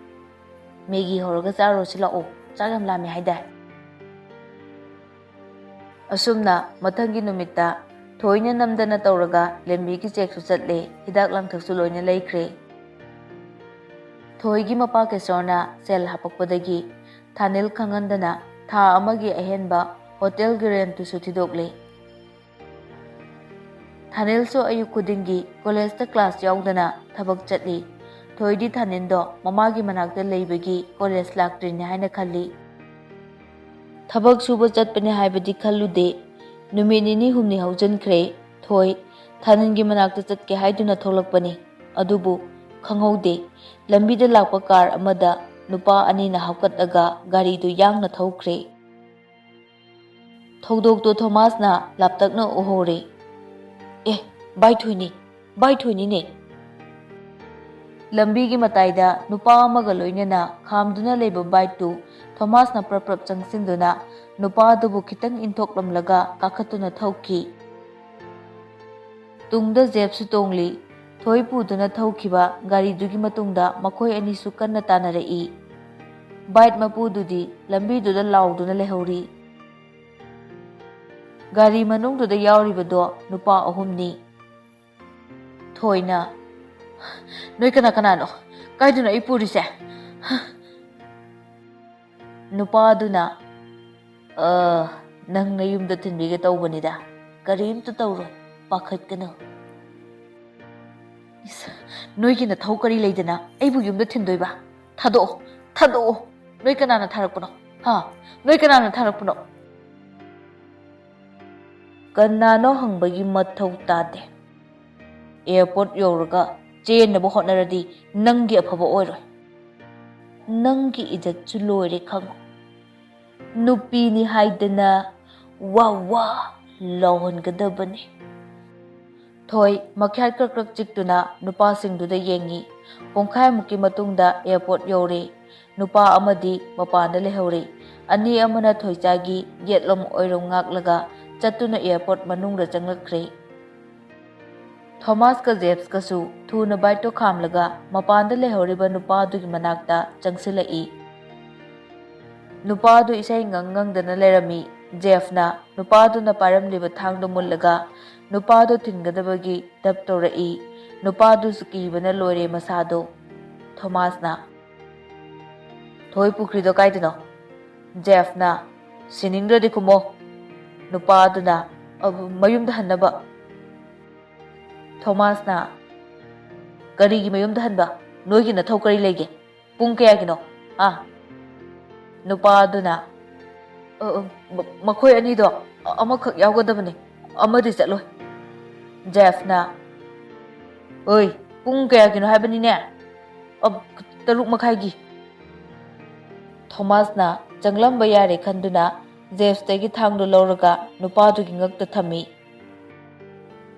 "ꯃꯦꯒꯤ ꯍꯧꯔꯒ ꯆꯥꯔꯨꯔꯁꯤ ꯂꯥꯛꯑꯣ, ꯆꯥꯛ ꯌꯥꯝ ꯂꯥꯝꯃꯦ ꯍꯥꯏꯗꯥꯏ?" ꯑꯁꯨꯝꯅ ꯃꯊꯪꯒꯤ ꯅꯨꯃꯤꯠꯇ ꯊꯣꯏꯅ ꯅꯝꯗꯅ ꯇꯧꯔꯒ ꯂꯦꯝꯕꯤꯒꯤ ꯆꯦꯛꯁꯨ ꯆꯠꯂꯦ, ꯍꯤꯗꯥꯛ ꯂꯥꯡꯊꯛꯁꯨ ꯂꯣꯏꯅ ꯂꯩꯈ꯭ꯔꯦ꯫ ꯊꯣꯏꯒꯤ ꯃꯄꯥ ꯀꯦꯁꯣꯔꯅ ꯁꯦꯜ ꯍꯥꯄꯛꯄꯗꯒꯤ ꯊꯥꯅꯤꯜ ꯈꯪꯍꯟꯗꯅ ꯊꯥ ꯑꯃꯒꯤ ꯑꯍꯦꯟꯕ ꯍꯣꯇꯦꯜꯒꯤ ꯔꯦꯟꯠꯇꯨꯁꯨ ꯊꯤꯗꯣꯛꯂꯦ꯫ ꯊꯥꯅꯤꯜꯁꯨ ꯑꯌꯨꯛ ꯈꯨꯗꯤꯡꯒꯤ ꯀꯣꯂꯦꯖꯇ ꯀ꯭ꯂꯥꯁ ꯌꯥꯎꯗꯅ ꯊꯕꯛ ꯆꯠꯂꯤ꯫ ꯊꯣꯏꯗꯤ ꯊꯥꯅꯤꯜꯗꯣ ꯃꯃꯥꯒꯤ ꯃꯅꯥꯛꯇ ꯂꯩꯕꯒꯤ ꯀꯣꯂꯦꯖ ꯂꯥꯛꯇ꯭ꯔꯤꯅꯦ ꯍꯥꯏꯅ ꯈꯜꯂꯤ꯫ ꯊꯕꯛ ꯁꯨꯕ ꯆꯠꯄꯅꯦ ꯍꯥꯏꯕꯗꯤ ꯈꯜꯂꯨꯗꯦ꯫ ꯅꯨꯃꯤꯠ ꯅꯤꯅꯤ ꯍꯨꯝꯅꯤ ꯍꯧꯖꯤꯟꯈ꯭ꯔꯦ꯫ ꯊꯣꯏ ꯊꯥꯅꯤꯜꯒꯤ ꯃꯅꯥꯛꯇ ꯆꯠꯀꯦ ꯍꯥꯏꯗꯨꯅ ꯊꯣꯛꯂꯛꯄꯅꯤ꯫ ꯑꯗꯨꯕꯨ ꯈꯪꯍꯧꯗꯦ, ꯂꯝꯕꯤꯗ ꯂꯥꯛꯄ ꯀꯥꯔ ꯑꯃꯗ ꯅꯨꯄꯥ ꯑꯅꯤꯅ ꯍꯥꯞꯀꯠꯂꯒ ꯒꯥꯔꯤꯗꯨ ꯌꯥꯡꯅ ꯊꯧꯈ꯭ꯔꯦ꯫ ꯊꯧꯗꯣꯛꯇꯨ ꯊꯣꯃꯥꯁꯅ ꯂꯥꯞꯇꯛꯅ ꯎꯍꯧꯔꯦ꯫ "ꯑꯦ, ꯚꯥꯏ ꯊꯣꯏꯅꯤ, ꯚꯥꯏ ꯊꯣꯏꯅꯤꯅꯦ!" ꯂꯝꯕꯤꯒꯤ ꯃꯇꯥꯏꯗ ꯅꯨꯄꯥ ꯑꯃꯒ ꯂꯣꯏꯅꯅ ꯈꯥꯝꯗꯨꯅ ꯂꯩꯕ ꯕꯥꯏꯛꯇꯨ ꯊꯣꯃꯥꯁꯅ ꯄ꯭ꯔꯞ ꯄ꯭ꯔꯞ ꯆꯪꯁꯤꯟꯗꯨꯅ ꯅꯨꯄꯥ ꯑꯗꯨꯕꯨ ꯈꯤꯇꯪ ꯏꯟꯊꯣꯛꯂꯝꯂꯒ ꯀꯥꯈꯠꯇꯨꯅ ꯊꯧꯈꯤ꯫ ꯇꯨꯡꯗ ꯖꯦꯞꯁꯨ ꯇꯣꯡꯂꯤ꯫ ꯊꯣꯏ ꯄꯨꯗꯨꯅ ꯊꯧꯈꯤꯕ ꯒꯥꯔꯤꯗꯨꯒꯤ ꯃꯇꯨꯡꯗ ꯃꯈꯣꯏ ꯑꯅꯤꯁꯨ ꯀꯟꯅ ꯇꯥꯟꯅꯔꯛꯏ꯫ ꯕꯥꯏꯛ ꯃꯄꯨꯗꯨꯗꯤ ꯂꯝꯕꯤꯗꯨꯗ ꯂꯥꯎꯗꯨꯅ ꯂꯩꯍꯧꯔꯤ꯫ ꯒꯥꯔꯤ ꯃꯅꯨꯡꯗꯨꯗ ꯌꯥꯎꯔꯤꯕꯗꯣ ꯅꯨꯄꯥ ꯑꯍꯨꯝꯅꯤ꯫ ꯊꯣꯏꯅ, "ꯅꯣꯏ ꯀꯅꯥ ꯀꯅꯥꯅꯣ? ꯀꯥꯏꯗꯅꯣ ꯑꯩ ꯄꯨꯔꯤꯁꯦ?" ꯅꯨꯄꯥꯗꯨꯅ, "ꯑ, ꯅꯪ ꯅꯌꯨꯝꯗ ꯊꯤꯟꯕꯤꯒꯦ ꯇꯧꯕꯅꯤꯗ꯫ ꯀꯔꯤꯝꯇ ꯇꯧꯔꯣꯏ, ꯄꯥꯈꯠꯀꯅꯨ꯫" "ꯏꯁ, ꯅꯣꯏꯒꯤ ꯅꯊꯧ ꯀꯔꯤ ꯂꯩꯗꯅ ꯑꯩꯕꯨ ꯌꯨꯝꯗ ꯊꯤꯟꯗꯣꯏꯕ? ꯊꯥꯗꯣꯛꯑꯣ, ꯊꯥꯗꯣꯛꯑꯣ꯫ ꯅꯣꯏ ꯀꯅꯥꯅ ꯊꯥꯔꯛꯄꯅꯣ? ꯍꯥ? ꯅꯣꯏ ꯀꯅꯥꯅ ꯊꯥꯔꯛꯄꯅꯣ?" ꯀꯅꯥꯅꯣ ꯍꯪꯕꯒꯤ ꯃꯊꯧ ꯇꯥꯗꯦ꯫ ꯑꯦꯌꯔꯄꯣꯔꯠ ꯌꯧꯔꯒ ꯆꯦꯟꯅꯕ ꯍꯣꯠꯅꯔꯗꯤ ꯅꯪꯒꯤ ꯑꯐꯕ ꯑꯣꯏꯔꯣꯏ꯫ ꯅꯪꯒꯤ ꯏꯖꯠꯁꯨ ꯂꯣꯏꯔꯦ ꯈꯪꯉꯨ꯫ ꯅꯨꯄꯤꯅꯤ ꯍꯥꯏꯗꯅ ꯋꯥ ꯋꯥ ꯂꯥꯎꯍꯟꯒꯗꯕꯅꯤ꯫ ꯊꯣꯏ ꯃꯈ꯭ꯌꯥꯠ ꯀ꯭ꯔꯛ ꯀ꯭ꯔꯛ ꯆꯤꯛꯇꯨꯅ ꯅꯨꯄꯥꯁꯤꯡꯗꯨꯗ ꯌꯦꯡꯉꯤ꯫ ꯄꯨꯡꯈꯥꯏꯃꯨꯛꯀꯤ ꯃꯇꯨꯡꯗ airport ꯌꯧꯔꯦ꯫ ꯅꯨꯄꯥ ꯑꯃꯗꯤ ꯃꯄꯥꯟꯗ ꯂꯩꯍꯧꯔꯦ꯫ ꯑꯅꯤ ꯑꯃꯅ ꯊꯣꯏꯆꯥꯒꯤ ꯌꯦꯠꯂꯣꯝ ꯑꯣꯏꯔꯣꯝ ꯉꯥꯛꯂꯒ ꯆꯠꯇꯨꯅ airport ꯃꯅꯨꯡꯗ ꯆꯪꯂꯛꯈ꯭ꯔꯦ꯫ ꯊꯣꯃꯥꯁꯀ ꯖꯦꯞꯁꯀꯁꯨ ꯊꯨꯅ bikeꯇꯣ ꯈꯥꯝꯂꯒ ꯃꯄꯥꯟꯗ ꯂꯩꯍꯧꯔꯤꯕ ꯅꯨꯄꯥꯗꯨꯒꯤ ꯃꯅꯥꯛꯇ ꯆꯪꯁꯤꯜꯂꯛꯏ꯫ ꯅꯨꯄꯥꯗꯨ ꯏꯁꯩ ꯉꯪ ꯉꯪꯗꯅ ꯂꯩꯔꯝꯃꯤ꯫ ꯖꯦꯐꯅ ꯅꯨꯄꯥꯗꯨꯅ ꯄꯥꯏꯔꯝꯂꯤꯕ ꯊꯥꯡꯗꯨ ꯃꯨꯜꯂꯒ ꯅꯨꯄꯥꯗꯨ ꯊꯤꯟꯒꯗꯕꯒꯤ ꯙꯞ ꯇꯧꯔꯛꯏ꯫ ꯅꯨꯄꯥꯗꯨꯁꯨ ꯀꯤꯕꯅ ꯂꯣꯏꯔꯦ ꯃꯁꯥꯗꯣ꯫ ꯊꯣꯃꯥꯁꯅ, "ꯊꯣꯏ, ꯄꯨꯈ꯭ꯔꯤꯗꯣ ꯀꯥꯏꯗꯅꯣ?" ꯖꯦꯐꯅ, "ꯁꯤꯅꯤꯡꯗ꯭ꯔꯗꯤ ꯈꯨꯝꯃꯣ꯫" ꯅꯨꯄꯥꯗꯨꯅ, "ꯑ, ꯃꯌꯨꯝꯗ ꯍꯟꯅꯕ꯫" ꯊꯣꯃꯥꯁꯅ, "ꯀꯔꯤꯒꯤ ꯃꯌꯨꯝꯗ ꯍꯟꯕ? ꯅꯣꯏꯒꯤ ꯅꯊꯧ ꯀꯔꯤ ꯂꯩꯒꯦ? ꯄꯨꯡ ꯀꯌꯥꯒꯤꯅꯣ? ꯑꯥ?" ꯅꯨꯄꯥꯗꯨꯅ, "ꯑ, ꯑ, ꯃ-, ꯃꯈꯣꯏ ꯑꯅꯤꯗꯣ ꯑ-, ꯑꯃꯈꯛ ꯌꯥꯎꯒꯗꯕꯅꯤ, ꯑꯃꯗꯤ ꯆꯠꯂꯣꯏ꯫" ꯖꯦꯐꯅ, "ꯑꯣꯏ, ꯄꯨꯡ ꯀꯌꯥꯒꯤꯅꯣ ꯍꯥꯏꯕꯅꯤꯅꯦ?" "ꯑ, ꯇꯔꯨꯛ ꯃꯈꯥꯏꯒꯤ꯫" ꯊꯣꯃꯥꯁꯅ ꯆꯪꯂꯝꯕ ꯌꯥꯔꯦ ꯈꯟꯗꯨꯅ ꯖꯦꯐꯇꯒꯤ ꯊꯥꯡꯗꯨ ꯂꯧꯔꯒ ꯅꯨꯄꯥꯗꯨꯒꯤ ꯉꯛꯇ ꯊꯝꯃꯤ꯫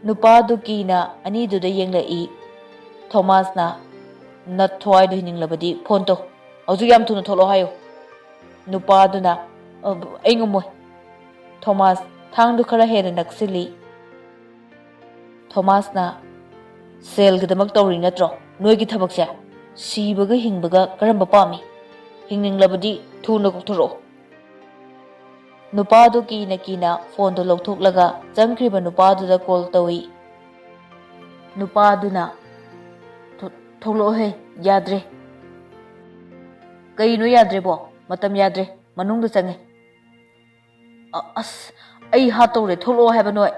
ꯅꯨꯄꯥꯗꯨ ꯀꯤꯅ ꯑꯅꯤꯗꯨꯗ ꯌꯦꯡꯂꯛꯏ꯫ ꯊꯣꯃꯥꯁꯅ, "ꯅꯊ꯭ꯋꯥꯏꯗꯨ ꯍꯤꯡꯅꯤꯡꯂꯕꯗꯤ phone ꯇꯧ꯫ ꯍꯧꯖꯤꯛ ꯌꯥꯝ ꯊꯨꯅ ꯊꯣꯛꯂꯛꯑꯣ ꯍꯥꯏꯌꯨ꯫" ꯅꯨꯄꯥꯗꯨꯅ, "ꯑ, ꯑꯩ ꯉꯝꯃꯣꯏ꯫" ꯊꯣꯃꯥꯁ ꯊꯥꯡꯗꯨ ꯈꯔ ꯍꯦꯟꯅ ꯅꯛꯁꯤꯜꯂꯤ꯫ ꯊꯣꯃꯥꯁꯅ, "ꯁꯦꯜꯒꯤꯗꯃꯛ ꯇꯧꯔꯤ ꯅꯠꯇ꯭ꯔꯣ ꯅꯣꯏꯒꯤ ꯊꯕꯛꯁꯦ? ꯁꯤꯕꯒ ꯍꯤꯡꯕꯒ ꯀꯔꯝꯕ ꯄꯥꯝꯃꯤ? ꯍꯤꯡꯅꯤꯡꯂꯕꯗꯤ ꯊꯨꯅ ꯀꯣꯛꯊꯣꯔꯛꯑꯣ꯫" ꯅꯨꯄꯥꯗꯨ ꯀꯤꯅ ꯀꯤꯅ phoneꯗꯨ ꯂꯧꯊꯣꯛꯂꯒ ꯆꯪꯈ꯭ꯔꯤꯕ ꯅꯨꯄꯥꯗꯨꯗ call ꯇꯧꯏ꯫ ꯅꯨꯄꯥꯗꯨꯅ, "ꯊꯣ-, ꯊꯣꯛꯂꯛꯑꯣꯍꯦ, ꯌꯥꯗ꯭ꯔꯦ꯫" "ꯀꯩꯅꯣ ꯌꯥꯗ꯭ꯔꯦꯕꯣ?" "ꯃꯇꯝ ꯌꯥꯗ꯭ꯔꯦ, ꯃꯅꯨꯡꯗ ꯆꯪꯉꯦ꯫" "ꯑ-, ꯑꯁ, ꯑꯩ ꯍꯥꯠꯇꯧꯔꯦ, ꯊꯣꯛꯂꯛꯑꯣ ꯍꯥꯏꯕ ꯅꯣꯏ꯫"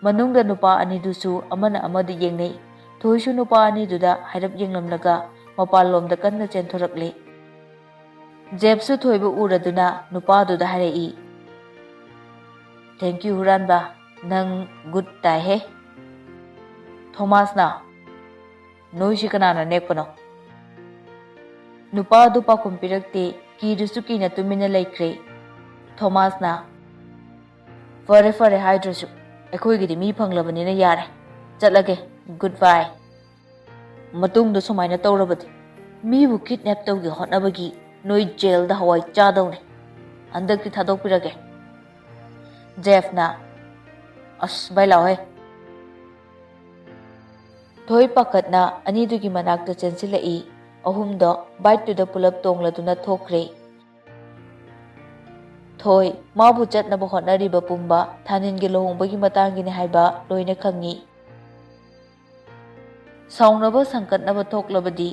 ꯃꯅꯨꯡꯗ ꯅꯨꯄꯥ ꯑꯅꯤꯗꯨꯁꯨ ꯑꯃꯅ ꯑꯃꯗ ꯌꯦꯡꯅꯩ꯫ ꯊꯣꯏꯁꯨ ꯅꯨꯄꯥ ꯑꯅꯤꯗꯨꯗ ꯍꯥꯏꯔꯞ ꯌꯦꯡꯂꯝꯂꯒ ꯃꯄꯥꯟꯂꯣꯝꯗ ꯀꯟꯅ ꯆꯦꯟꯊꯣꯔꯛꯂꯦ꯫ ꯖꯦꯞꯁꯨ ꯊꯣꯏꯕ ꯎꯔꯗꯨꯅ ꯅꯨꯄꯥꯗꯨꯗ ꯍꯥꯏꯔꯛꯏ, "Thank you, ꯍꯨꯔꯥꯟꯕ, ꯅꯪ good ꯇꯥꯏꯍꯦ꯫" ꯊꯣꯃꯥꯁꯅ, "ꯅꯣꯏꯁꯤ ꯀꯅꯥꯅ ꯅꯦꯛꯄꯅꯣ?" ꯅꯨꯄꯥꯗꯨ ꯄꯥꯎꯈꯨꯝ ꯄꯤꯔꯛꯇꯦ꯫ ꯀꯤꯗꯨꯁꯨ ꯀꯤꯅ ꯇꯨꯃꯤꯟꯅ ꯂꯩꯈ꯭ꯔꯦ꯫ ꯊꯣꯃꯥꯁꯅ, "ꯐꯔꯦ, ꯐꯔꯦ, ꯍꯥꯏꯗ꯭ꯔꯁꯨ꯫ ꯑꯩꯈꯣꯏꯒꯤꯗꯤ ꯃꯤ ꯐꯪꯂꯕꯅꯤꯅ ꯌꯥꯔꯦ꯫ ꯆꯠꯂꯒꯦ꯫ Goodbye꯫ ꯃꯇꯨꯡꯗ ꯁꯨꯃꯥꯏꯅ ꯇꯧꯔꯕꯗꯤ ꯃꯤꯕꯨ ꯀꯤꯗꯅꯦꯞ ꯇꯧꯒꯦ ꯍꯣꯠꯅꯕꯒꯤ ꯅꯣꯏ ꯖꯦꯜꯗ ꯍꯋꯥꯏ ꯆꯥꯗꯧꯅꯤ꯫ ꯍꯟꯗꯛꯇꯤ ꯊꯥꯗꯣꯛꯄꯤꯔꯒꯦ꯫ ꯖꯦꯐꯅ, "ꯑꯁ, ꯚꯥꯏ ꯂꯥꯛꯑꯣꯍꯦ꯫" ꯊꯣꯏ ꯄꯥꯈꯠꯅ ꯑꯅꯤꯗꯨꯒꯤ ꯃꯅꯥꯛꯇ ꯆꯦꯟꯁꯤꯜꯂꯛꯏ꯫ ꯑꯍꯨꯝꯗꯣ ꯕꯥꯏꯛꯇꯨꯗ ꯄꯨꯂꯞ ꯇꯣꯡꯂꯗꯨꯅ ꯊꯣꯛꯈ꯭ꯔꯦ꯫ ꯊꯣꯏ, ꯃꯥꯕꯨ ꯆꯠꯅꯕ ꯍꯣꯠꯅꯔꯤꯕ ꯄꯨꯝꯕ ꯊꯥꯅꯤꯟꯒꯤ ꯂꯨꯍꯣꯡꯕꯒꯤ ꯃꯇꯥꯡꯒꯤꯅꯤ ꯍꯥꯏꯕ ꯂꯣꯏꯅ ꯈꯪꯏ꯫ ꯁꯥꯎꯅꯕ ꯁꯪꯀꯠꯅꯕ ꯊꯣꯛꯂꯕꯗꯤ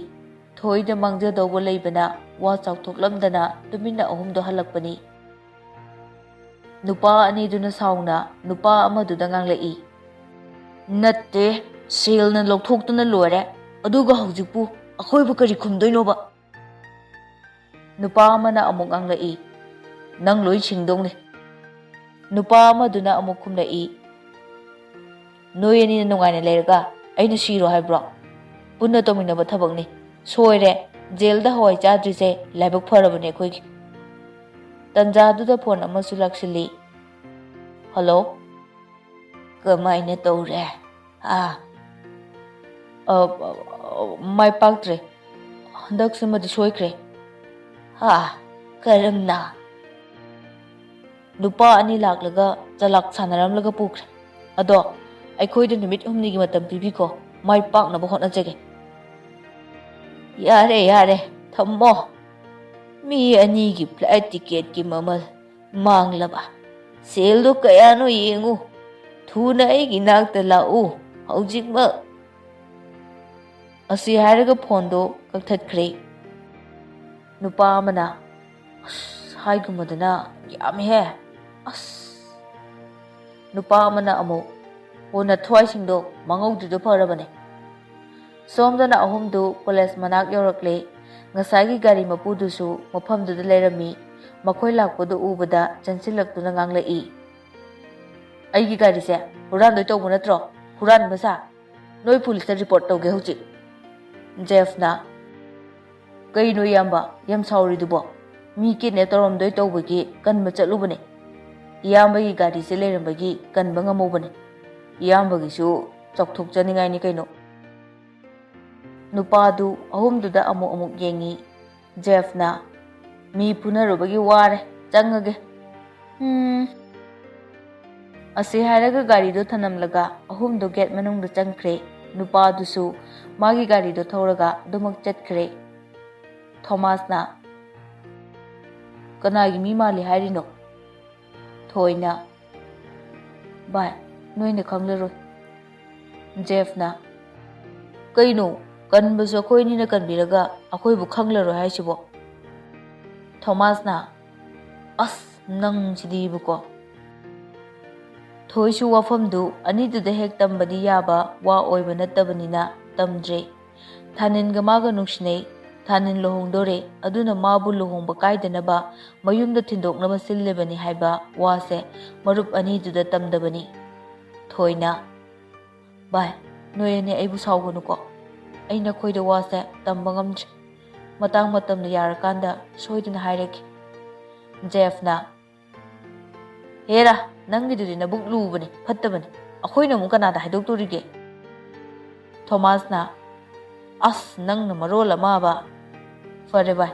ꯊꯣꯏꯗ ꯃꯥꯡꯖꯗꯧꯕ ꯂꯩꯕꯅ ꯋꯥ ꯆꯥꯎꯊꯣꯛꯂꯝꯗꯅ ꯇꯨꯃꯤꯟꯅ ꯑꯍꯨꯝꯗꯣ ꯍꯜꯂꯛꯄꯅꯤ꯫ ꯅꯨꯄꯥ ꯑꯅꯤꯗꯨꯅ ꯁꯥꯎꯅ ꯅꯨꯄꯥ ꯑꯃꯗꯨꯗ ꯉꯥꯡꯂꯛꯏ꯫ "ꯅꯠꯇꯦ, ꯁꯦꯜꯅ ꯂꯧꯊꯣꯛꯇꯨꯅ ꯂꯣꯏꯔꯦ, ꯑꯗꯨꯒ ꯍꯧꯖꯤꯛꯄꯨ ꯑꯩꯈꯣꯏꯕꯨ ꯀꯔꯤ ꯈꯨꯝꯗꯣꯏꯅꯣꯕ?" ꯅꯨꯄꯥ ꯑꯃꯅ ꯑꯃꯨꯛ ꯉꯥꯡꯂꯛꯏ꯫ "ꯅꯪ ꯂꯣꯏ ꯁꯤꯡꯗꯧꯅꯤ꯫" ꯅꯨꯄꯥ ꯑꯃꯗꯨꯅ ꯑꯃꯨꯛ ꯈꯨꯝꯂꯛꯏ꯫ "ꯅꯣꯏ ꯑꯅꯤꯅ ꯅꯨꯡꯉꯥꯏꯅ ꯂꯩꯔꯒ ꯑꯩꯅ ꯁꯤꯔꯣ ꯍꯥꯏꯕ꯭ꯔꯣ? ꯄꯨꯟꯅ ꯇꯧꯃꯤꯟꯅꯕ ꯊꯕꯛꯅꯤ꯫ ꯁꯣꯏꯔꯦ, ꯖꯦꯜꯗ ꯍꯋꯥꯏ ꯆꯥꯗ꯭ꯔꯤꯁꯦ ꯂꯥꯏꯕꯛ ꯐꯔꯕꯅꯦ ꯑꯩꯈꯣꯏꯒꯤ꯫" ꯇꯟꯖꯥꯗꯨꯗ ꯐꯣꯟ ꯑꯃꯁꯨ ꯂꯥꯛꯁꯤꯜꯂꯤ꯫ "ꯍꯜꯂꯣ?" "ꯀꯃꯥꯏꯅ ꯇꯧꯔꯦ? ꯑꯥ?" "ꯑ, ꯑ, ꯑ, ꯃꯥꯏ ꯄꯥꯛꯇ꯭ꯔꯦ꯫ ꯍꯟꯗꯛꯁꯤꯃꯗꯤ ꯁꯣꯏꯈ꯭ꯔꯦ꯫" "ꯍꯥ? ꯀꯔꯝꯅ?" "ꯅꯨꯄꯥ ꯑꯅꯤ ꯂꯥꯛꯂꯒ ꯆꯂꯥꯛ ꯁꯥꯟꯅꯔꯝꯂꯒ ꯄꯨꯈ꯭ꯔꯦ꯫ ꯑꯗꯣ ꯑꯩꯈꯣꯏꯗ ꯅꯨꯃꯤꯠ ꯍꯨꯝꯅꯤꯒꯤ ꯃꯇꯝ ꯄꯤꯕꯤꯈꯣ, ꯃꯥꯏ ꯄꯥꯛꯅꯕ ꯍꯣꯠꯅꯖꯒꯦ꯫" "ꯌꯥꯔꯦ, ꯌꯥꯔꯦ, ꯊꯝꯃꯣ꯫ ꯃꯤ ꯑꯅꯤꯒꯤ ꯐ꯭ꯂꯥꯏꯠ ꯇꯤꯀꯦꯠꯀꯤ ꯃꯃꯜ ꯃꯥꯡꯂꯕ꯫ ꯁꯦꯜꯗꯣ ꯀꯌꯥꯅꯣ ꯌꯦꯡꯉꯨ꯫ ꯊꯨꯅ ꯑꯩꯒꯤ ꯅꯥꯛꯇ ꯂꯥꯛꯎ, ꯍꯧꯖꯤꯛꯃꯛ꯫" ꯑꯁꯤ ꯍꯥꯏꯔꯒ ꯐꯣꯟꯗꯣ ꯀꯛꯊꯠꯈ꯭ꯔꯦ꯫ ꯅꯨꯄꯥ ꯑꯃꯅ, "ꯑꯁ, ꯍꯥꯏꯒꯨꯝꯕꯗꯅ ꯌꯥꯝꯃꯤꯍꯦ꯫ ꯑꯁ꯫" ꯅꯨꯄꯥ ꯑꯃꯅ ꯑꯃꯨꯛ, "ꯑꯣ, ꯅꯊ꯭ꯋꯥꯏꯁꯤꯡꯗꯣ ꯃꯥꯡꯍꯧꯗ꯭ꯔꯤꯗꯣ ꯐꯔꯕꯅꯦ꯫" ꯁꯣꯝꯗꯅ ꯑꯍꯨꯝꯗꯨ ꯀꯣꯂꯦꯖ ꯃꯅꯥꯛ ꯌꯧꯔꯛꯂꯦ꯫ ꯉꯁꯥꯏꯒꯤ ꯒꯥꯔꯤ ꯃꯄꯨꯗꯨꯁꯨ ꯃꯐꯝꯗꯨꯗ ꯂꯩꯔꯝꯃꯤ꯫ ꯃꯈꯣꯏ ꯂꯥꯛꯄꯗꯨ ꯎꯕꯗ ꯆꯪꯁꯤꯜꯂꯛꯇꯨꯅ ꯉꯥꯡꯂꯛꯏ, "ꯑꯩꯒꯤ ꯒꯥꯔꯤꯁꯦ ꯍꯨꯔꯥꯟꯗꯣꯏ ꯇꯧꯕ ꯅꯠꯇ꯭ꯔꯣ? ꯍꯨꯔꯥꯟꯕ ꯁꯥ꯫ ꯅꯣꯏ ꯄꯨꯂꯤꯁꯇ ꯔꯤꯄꯣꯔꯠ ꯇꯧꯒꯦ ꯍꯧꯖꯤꯛ꯫" ꯖꯦꯐꯅ, "ꯀꯩꯅꯣ ꯏꯌꯥꯝꯕ, ꯌꯥꯝ ꯁꯥꯎꯔꯤꯗꯨꯕꯣ? ꯃꯤ ꯀꯤꯗꯅꯦꯞ ꯇꯧꯔꯝꯗꯣꯏ ꯇꯧꯕꯒꯤ ꯀꯟꯕ ꯆꯠꯂꯨꯕꯅꯦ꯫" ꯏꯌꯥꯝꯕꯒꯤ ꯒꯥꯔꯤꯁꯦ ꯂꯩꯔꯝꯕꯒꯤ ꯀꯟꯕ ꯉꯝꯍꯧꯕꯅꯤ꯫ ꯏꯌꯥꯝꯕꯒꯤꯁꯨ ꯆꯥꯎꯊꯣꯛꯆꯅꯤꯡꯉꯥꯏꯅꯤ ꯀꯩꯅꯣ꯫ ꯅꯨꯄꯥꯗꯨ ꯑꯍꯨꯝꯗꯨꯗ ꯑꯃꯨꯛ ꯑꯃꯨꯛ ꯌꯦꯡꯉꯤ꯫ ꯖꯦꯐꯅ, "ꯃꯤ ꯐꯨꯅꯔꯨꯕꯒꯤ ꯋꯥꯔꯦ, ꯆꯪꯉꯒꯦ꯫" "ꯎꯝ꯫" ꯑꯁꯤ ꯍꯥꯏꯔꯒ ꯒꯥꯔꯤꯗꯨ ꯊꯅꯝꯂꯒ ꯑꯍꯨꯝꯗꯨ ꯒꯦꯠ ꯃꯅꯨꯡꯗ ꯆꯪꯈ꯭ꯔꯦ꯫ ꯅꯨꯄꯥꯗꯨꯁꯨ ꯃꯥꯒꯤ ꯒꯥꯔꯤꯗꯨ ꯊꯧꯔꯒ ꯑꯗꯨꯃꯛ ꯆꯠꯈ꯭ꯔꯦ꯫ ꯊꯣꯃꯥꯁꯅ, "ꯀꯅꯥꯒꯤ ꯃꯤ ꯃꯥꯜꯂꯤ ꯍꯥꯏꯔꯤꯅꯣ?" ꯊꯣꯏꯅ, "ꯚꯥꯏ, ꯅꯣꯏꯅ ꯈꯪꯂꯔꯣꯏ꯫" ꯖꯦꯐꯅ, "ꯀꯩꯅꯣ, ꯀꯟꯕꯁꯨ ꯑꯩꯈꯣꯏ ꯑꯅꯤꯅ ꯀꯟꯕꯤꯔꯒ ꯑꯩꯈꯣꯏꯕꯨ ꯈꯪꯂꯔꯣꯏ ꯍꯥꯏꯁꯤꯕꯣ?" ꯊꯣꯃꯥꯁꯅ, "ꯑꯁ, ꯅꯪꯁꯤꯗꯤꯕꯀꯣ꯫" ꯊꯣꯏꯁꯨ ꯋꯥꯐꯝꯗꯨ ꯑꯅꯤꯗꯨꯗ ꯍꯦꯛ ꯇꯝꯕꯗꯤ ꯌꯥꯕ ꯋꯥ ꯑꯣꯏꯕ ꯅꯠꯇꯕꯅꯤꯅ ꯇꯝꯗ꯭ꯔꯦ꯫ ꯊꯥꯅꯤꯟꯒ ꯃꯥꯒ ꯅꯨꯡꯁꯤꯅꯩ꯫ ꯊꯥꯅꯤꯟ ꯂꯨꯍꯣꯡꯗꯣꯔꯦ, ꯑꯗꯨꯅ ꯃꯥꯕꯨ ꯂꯨꯍꯣꯡꯕ ꯀꯥꯏꯗꯅꯕ ꯃꯌꯨꯝꯗ ꯊꯤꯟꯗꯣꯛꯅꯕ ꯁꯤꯜꯂꯤꯕꯅꯤ ꯍꯥꯏꯕ ꯋꯥꯁꯦ ꯃꯔꯨꯞ ꯑꯅꯤꯗꯨꯗ ꯇꯝꯗꯕꯅꯤ꯫ ꯊꯣꯏꯅ, "ꯚꯥꯏ, ꯅꯣꯏ ꯑꯅꯤ ꯑꯩꯕꯨ ꯁꯥꯎꯒꯅꯨꯀꯣ꯫ ꯑꯩ ꯅꯈꯣꯏꯗ ꯋꯥꯁꯦ ꯇꯝꯕ ꯉꯝꯗ꯭ꯔꯦ꯫ ꯃꯇꯥꯡ ꯃꯇꯝꯗ ꯌꯥꯔꯀꯥꯟꯗ ꯁꯣꯏꯗꯅ ꯍꯥꯏꯔꯛꯀꯦ꯫" ꯖꯦꯐꯅ, "ꯍꯦꯔꯥ, ꯅꯪꯒꯤꯗꯨꯗꯤ ꯅꯕꯨꯛ ꯂꯨꯕꯅꯤ, ꯐꯠꯇꯕꯅꯤ꯫ ꯑꯩꯈꯣꯏꯅ ꯑꯃꯨꯛ ꯀꯅꯥꯗ ꯍꯥꯏꯗꯣꯛꯇꯣꯔꯤꯒꯦ?" ꯊꯣꯃꯥꯁꯅ, "ꯑꯁ, ꯅꯪꯅ ꯃꯔꯣꯜ ꯑꯃꯕ꯫" "ꯐꯔꯦ ꯚꯥꯏ,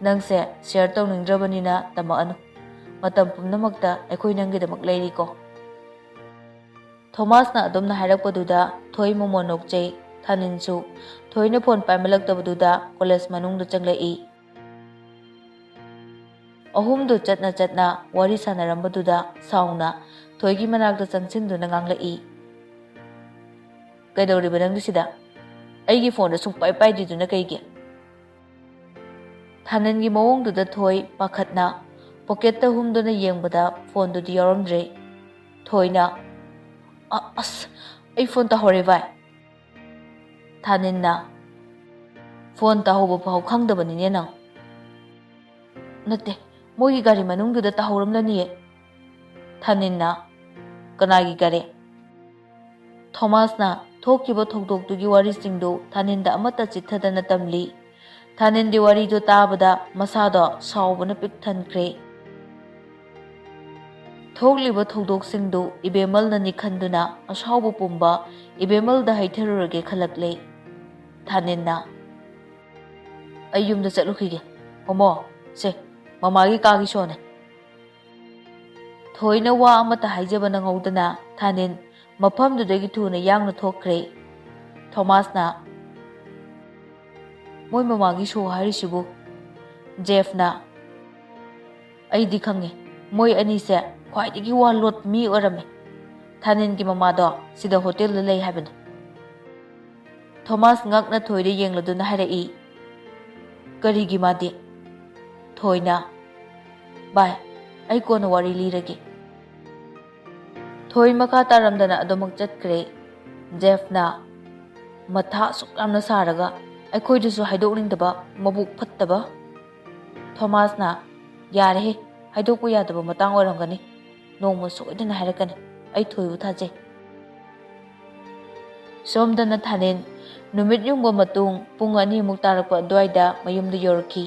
ꯅꯪꯁꯦ ꯁꯤꯌꯔ ꯇꯧꯅꯤꯡꯗ꯭ꯔꯕꯅꯤꯅ ꯇꯝꯃꯛꯑꯅꯨ꯫ ꯃꯇꯝ ꯄꯨꯝꯅꯃꯛꯇ ꯑꯩꯈꯣꯏ ꯅꯪꯒꯤꯗꯃꯛ ꯂꯩꯔꯤꯀꯣ꯫" ꯊꯣꯃꯥꯁꯅ ꯑꯗꯨꯝꯅ ꯍꯥꯏꯔꯛꯄꯗꯨꯗ ꯊꯣꯏ ꯃꯃꯣꯟ ꯅꯣꯛꯆꯩ꯫ ꯊꯥꯅꯤꯟꯁꯨ ꯊꯣꯏꯅ ꯐꯣꯟ ꯄꯥꯏꯃꯜꯂꯛꯇꯕꯗꯨꯗ ꯀꯣꯂꯦꯖ ꯃꯅꯨꯡꯗ ꯆꯪꯂꯛꯏ꯫ ꯑꯍꯨꯝꯗꯨ ꯆꯠꯅ ꯆꯠꯅ ꯋꯥꯔꯤ ꯁꯥꯟꯅꯔꯝꯕꯗꯨꯗ ꯁꯥꯎꯅ ꯊꯣꯏꯒꯤ ꯃꯅꯥꯛꯇ ꯆꯪꯁꯤꯟꯗꯨꯅ ꯉꯥꯡꯂꯛꯏ, "ꯀꯩꯗꯧꯔꯤꯕ ꯅꯪꯗꯤ ꯁꯤꯗ? ꯑꯩꯒꯤ ꯐꯣꯟꯗ ꯁꯨꯡꯄꯥꯏ ꯄꯥꯏꯗ꯭ꯔꯤꯗꯨꯅ ꯀꯩꯒꯤ?" ꯊꯥꯅꯤꯟꯒꯤ ꯃꯑꯣꯡꯗꯨꯗ ꯊꯣꯏ ꯄꯥꯈꯠꯅ ꯄꯣꯀꯦꯠꯇ ꯍꯨꯝꯗꯨꯅ ꯌꯦꯡꯕꯗ ꯐꯣꯟꯗꯨꯗꯤ ꯌꯥꯎꯔꯝꯗ꯭ꯔꯦ꯫ ꯊꯣꯏꯅ, "ꯑ-, ꯑꯁ, ꯑꯩ ꯐꯣꯟ ꯇꯥꯍꯧꯔꯦ ꯚꯥꯏ꯫" ꯊꯥꯅꯤꯟꯅ, "ꯐꯣꯟ ꯇꯥꯍꯧꯕ ꯐꯥꯎ ꯈꯪꯗꯕꯅꯤꯅꯦ ꯅꯪ꯫" "ꯅꯠꯇꯦ, ꯃꯣꯏꯒꯤ ꯒꯥꯔꯤ ꯃꯅꯨꯡꯗꯨꯗ ꯇꯥꯍꯧꯔꯝꯂꯅꯤꯌꯦ꯫" ꯊꯥꯅꯤꯟꯅ, "ꯀꯅꯥꯒꯤ ꯒꯥꯔꯤ?" ꯊꯣꯃꯥꯁꯅ ꯊꯣꯛꯈꯤꯕ ꯊꯧꯗꯣꯛꯇꯨꯒꯤ ꯋꯥꯔꯤꯁꯤꯡꯗꯨ ꯊꯥꯅꯤꯟꯗ ꯑꯃꯠꯇ ꯆꯤꯠꯊꯗꯅ ꯇꯝꯂꯤ꯫ ꯊꯥꯅꯤꯟꯗꯤ ꯋꯥꯔꯤꯗꯨ ꯇꯥꯕꯗ ꯃꯁꯥꯗꯣ ꯁꯥꯎꯕꯅ ꯄꯤꯛ ꯊꯟꯈ꯭ꯔꯦ꯫ ꯊꯣꯛꯂꯤꯕ ꯊꯧꯗꯣꯛꯁꯤꯡꯗꯨ ꯏꯕꯦꯝꯃꯜꯅ ꯅꯤꯡꯈꯟꯗꯨꯅ ꯑꯁꯥꯎꯕ ꯄꯨꯝꯕ ꯏꯕꯦꯝꯃꯜꯗ ꯍꯩꯊꯔꯨꯔꯒꯦ ꯈꯜꯂꯛꯂꯦ꯫ ꯊꯥꯅꯤꯟꯅ, "ꯑꯩ ꯌꯨꯝꯗ ꯆꯠꯂꯨꯈꯤꯒꯦ꯫ ꯃꯣꯃꯣ, ꯁꯦ, ꯃꯃꯥꯒꯤ ꯀꯥꯒꯤ ꯁꯣꯅꯦ꯫" ꯊꯣꯏꯅ ꯋꯥ ꯑꯃꯠꯇ ꯍꯥꯏꯖꯕ ꯅꯪꯍꯧꯗꯅ ꯊꯥꯅꯤꯟ ꯃꯐꯝꯗꯨꯗꯒꯤ ꯊꯨꯅ ꯌꯥꯡꯅ ꯊꯣꯛꯈ꯭ꯔꯦ꯫ ꯊꯣꯃꯥꯁꯅ, "ꯃꯣꯏ ꯃꯃꯥꯒꯤ ꯁꯣ ꯍꯥꯏꯔꯤꯁꯤꯕꯨ?" ꯖꯦꯐꯅ, "ꯑꯩꯗꯤ ꯈꯪꯉꯤ, ꯃꯣꯏ ꯑꯅꯤꯁꯦ ꯈ꯭ꯋꯥꯏꯗꯒꯤ ꯋꯥ ꯂꯣꯠꯄ ꯃꯤ ꯑꯣꯏꯔꯝꯃꯤ꯫ ꯊꯥꯅꯤꯟꯒꯤ ꯃꯃꯥꯗꯣ ꯁꯤꯗ ꯍꯣꯇꯦꯜꯗ ꯂꯩ ꯍꯥꯏꯕꯅꯤ꯫" ꯊꯣꯃꯥꯁ ꯉꯛꯅ ꯊꯣꯏꯗ ꯌꯦꯡꯂꯗꯨꯅ ꯍꯥꯏꯔꯛꯏ, "ꯀꯔꯤꯒꯤ ꯃꯥꯗꯤ?" ꯊꯣꯏꯅ, "ꯚꯥꯏ, ꯑꯩ ꯀꯣꯟꯅ ꯋꯥꯔꯤ ꯂꯤꯔꯒꯦ꯫" ꯊꯣꯏ ꯃꯈꯥ ꯇꯥꯔꯝꯗꯅ ꯑꯗꯨꯃꯛ ꯆꯠꯈ꯭ꯔꯦ꯫ ꯖꯦꯐꯅ, "ꯃꯊꯥ ꯑꯁꯨꯛ ꯌꯥꯝꯅ ꯁꯥꯔꯒ ꯑꯩꯈꯣꯏꯗꯁꯨ ꯍꯥꯏꯗꯣꯛꯅꯤꯡꯗꯕ ꯃꯕꯨꯛ ꯐꯠꯇꯕ꯫" ꯊꯣꯃꯥꯁꯅ, "ꯌꯥꯔꯦꯍꯦ, ꯍꯥꯏꯗꯣꯛꯄ ꯌꯥꯗꯕ ꯃꯇꯥꯡ ꯑꯣꯏꯔꯝꯒꯅꯤ꯫ ꯅꯣꯡꯃ ꯁꯣꯏꯗꯅ ꯍꯥꯏꯔꯛꯀꯅꯤ꯫ ꯑꯩ ꯊꯣꯏꯕꯨ ꯊꯥꯖꯩ꯫" ꯁꯣꯝꯗꯅ ꯊꯥꯅꯤꯟ ꯅꯨꯃꯤꯠ ꯌꯨꯡꯕ ꯃꯇꯨꯡ ꯄꯨꯡ ꯑꯅꯤꯃꯨꯛ ꯇꯥꯔꯛꯄ ꯑꯗꯨꯋꯥꯏꯗ ꯃꯌꯨꯝꯗ ꯌꯧꯔꯛꯈꯤ꯫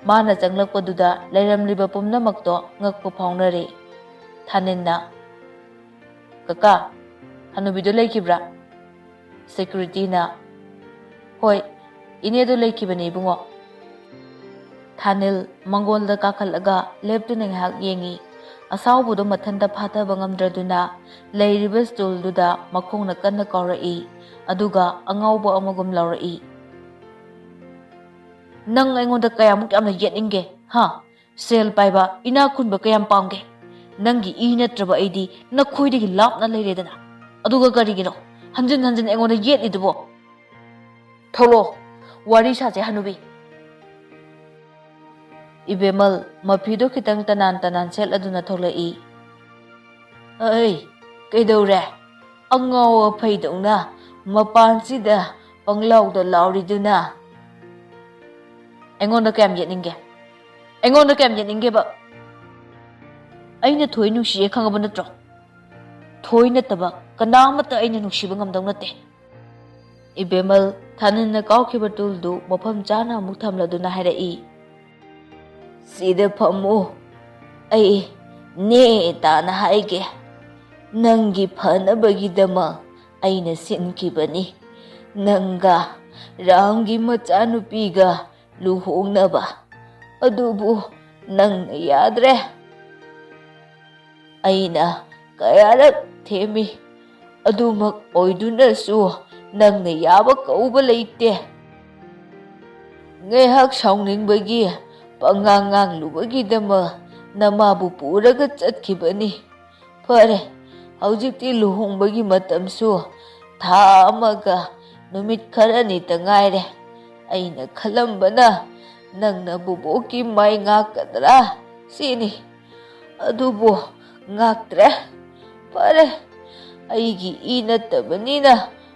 ꯃꯥꯅ ꯆꯪꯂꯛꯄꯗꯨꯗ ꯂꯩꯔꯝꯂꯤꯕ ꯄꯨꯝꯅꯃꯛꯇꯣ ꯉꯛꯄ ꯐꯥꯎꯅꯔꯦ꯫ ꯊꯥꯅꯤꯟꯅ, "ꯀꯀꯥ, ꯍꯅꯨꯕꯤꯗꯣ ꯂꯩꯈꯤꯕ꯭ꯔꯥ?" ꯁꯦꯀ꯭ꯌꯨꯔꯤꯇꯤꯅ, "ꯍꯣꯏ, ꯏꯅꯦꯗꯣ ꯂꯩꯈꯤꯕꯅꯦ, ꯏꯕꯨꯡꯉꯣ꯫" ꯊꯥꯅꯤꯜ ꯃꯪꯒꯣꯜꯗ ꯀꯥꯈꯠꯂꯒ ꯂꯦꯞꯇꯨꯅ ꯉꯥꯏꯍꯥꯛ ꯌꯦꯡꯉꯤ꯫ ꯑꯁꯥꯎꯕꯗꯣ ꯃꯊꯟꯇ ꯐꯥꯊꯕ ꯉꯝꯗ꯭ꯔꯗꯨꯅ ꯂꯩꯔꯤꯕ ꯁ꯭ꯇꯨꯜꯗꯨꯗ ꯃꯈꯣꯡꯅ ꯀꯟꯅ ꯀꯥꯎꯔꯛꯏ, ꯑꯗꯨꯒ ꯑꯉꯥꯎꯕ ꯑꯃꯒꯨꯝ ꯂꯥꯎꯔꯛꯏ, "ꯅꯪ ꯑꯩꯉꯣꯟꯗ ꯀꯌꯥꯃꯨꯛ ꯌꯥꯝꯅ ꯌꯦꯠꯅꯤꯡꯒꯦ, ꯍꯥ? ꯁꯦꯜ ꯄꯥꯏꯕ, ꯏꯅꯥꯛ ꯈꯨꯟꯕ ꯀꯌꯥꯝ ꯄꯥꯝꯒꯦ? ꯅꯪꯒꯤ ꯏ ꯅꯠꯇ꯭ꯔꯕ ꯑꯩꯗꯤ ꯅꯈꯣꯏꯗꯒꯤ ꯂꯥꯞꯅ ꯂꯩꯔꯦꯗꯅ꯫ ꯑꯗꯨꯒ ꯀꯔꯤꯒꯤꯅꯣ ꯍꯟꯖꯤꯟ ꯍꯟꯖꯤꯟ ꯑꯩꯉꯣꯟꯗ ꯌꯦꯠꯂꯤꯗꯨꯕꯣ? ꯊꯣꯛꯂꯛꯑꯣ, ꯋꯥꯔꯤ ꯁꯥꯁꯦ, ꯍꯅꯨꯕꯤ꯫" ꯏꯕꯦꯝꯃꯜ ꯃꯐꯤꯗꯣ ꯈꯤꯇꯪ ꯇꯅꯥꯟ ꯇꯅꯥꯟ ꯁꯦꯠꯂꯗꯨꯅ ꯊꯣꯛꯂꯛꯏ꯫ "ꯑꯩ, ꯀꯩꯗꯧꯔꯦ? ꯑꯉꯥꯎ ꯑꯐꯩꯗꯧꯅ ꯃꯄꯥꯟꯁꯤꯗ ꯄꯪꯂꯥꯎꯗ ꯂꯥꯎꯔꯤꯗꯨꯅ?" "ꯑꯩꯉꯣꯟꯗ ꯀꯌꯥꯝ ꯌꯦꯠꯅꯤꯡꯒꯦ? ꯑꯩꯉꯣꯟꯗ ꯀꯌꯥꯝ ꯌꯦꯠꯅꯤꯡꯒꯦꯕ? ꯑꯩꯅ ꯊꯣꯏ ꯅꯨꯡꯁꯤꯌꯦ ꯈꯪꯉꯕ ꯅꯠꯇ꯭ꯔꯣ? ꯊꯣꯏ ꯅꯠꯇꯕ ꯀꯅꯥ ꯑꯃꯠꯇ ꯑꯩꯅ ꯅꯨꯡꯁꯤꯕ ꯉꯝꯗꯧ ꯅꯠꯇꯦ꯫" ꯏꯕꯦꯝꯃꯜ ꯊꯥꯅꯤꯟꯅ ꯀꯥꯎꯈꯤꯕ ꯇꯨꯜꯗꯨ ꯃꯐꯝ ꯆꯥꯅ ꯑꯃꯨꯛ ꯊꯝꯂꯗꯨꯅ ꯍꯥꯏꯔꯛꯏ, "ꯁꯤꯗ ꯐꯝꯃꯨ꯫ ꯑꯩ "ꯅꯦ ꯇꯥꯅ ꯍꯥꯏꯒꯦ, ꯅꯪꯒꯤ ꯐꯅꯕꯒꯤꯗꯃꯛ ꯑꯩꯅ ꯁꯤꯟꯈꯤꯕꯅꯤ꯫ ꯅꯪꯒ ꯔꯥꯝꯒꯤ ꯃꯆꯥꯅꯨꯄꯤꯒ ꯂꯨꯍꯣꯡꯅꯕ꯫ ꯑꯗꯨꯕꯨ ꯅꯪꯅ ꯌꯥꯗ꯭ꯔꯦ꯫ ꯑꯩꯅ ꯀꯌꯥꯔꯛ ꯊꯦꯝꯃꯤ, ꯑꯗꯨꯃꯛ ꯑꯣꯏꯗꯨꯅꯁꯨ ꯅꯪꯅ ꯌꯥꯕ ꯀꯧꯕ ꯂꯩꯇꯦ꯫ ꯉꯥꯏꯍꯥꯛ ꯁꯥꯎꯅꯤꯡꯕꯒꯤ ꯄꯉꯥꯡ ꯉꯥꯡꯂꯨꯕꯒꯤꯗꯃꯛ ꯅꯃꯥꯕꯨ ꯄꯨꯔꯒ ꯆꯠꯈꯤꯕꯅꯤ꯫ ꯐꯔꯦ, ꯍꯧꯖꯤꯛꯇꯤ ꯂꯨꯍꯣꯡꯕꯒꯤ ꯃꯇꯝꯁꯨ ꯊꯥ ꯑꯃꯒ ꯅꯨꯃꯤꯠ ꯈꯔꯅꯤꯇ ꯉꯥꯏꯔꯦ꯫ ꯑꯩꯅ ꯈꯜꯂꯝꯕꯅ ꯅꯪꯅ ꯕꯣꯕꯣꯛꯀꯤ ꯃꯥꯏ ꯉꯥꯛꯀꯗ꯭ꯔꯥ ꯁꯤꯅꯤ꯫ ꯑꯗꯨꯕꯨ ꯉꯥꯛꯇ꯭ꯔꯦ꯫ ꯐꯔꯦ, ꯑꯩꯒꯤ ꯏ ꯅꯠꯇꯕꯅꯤꯅ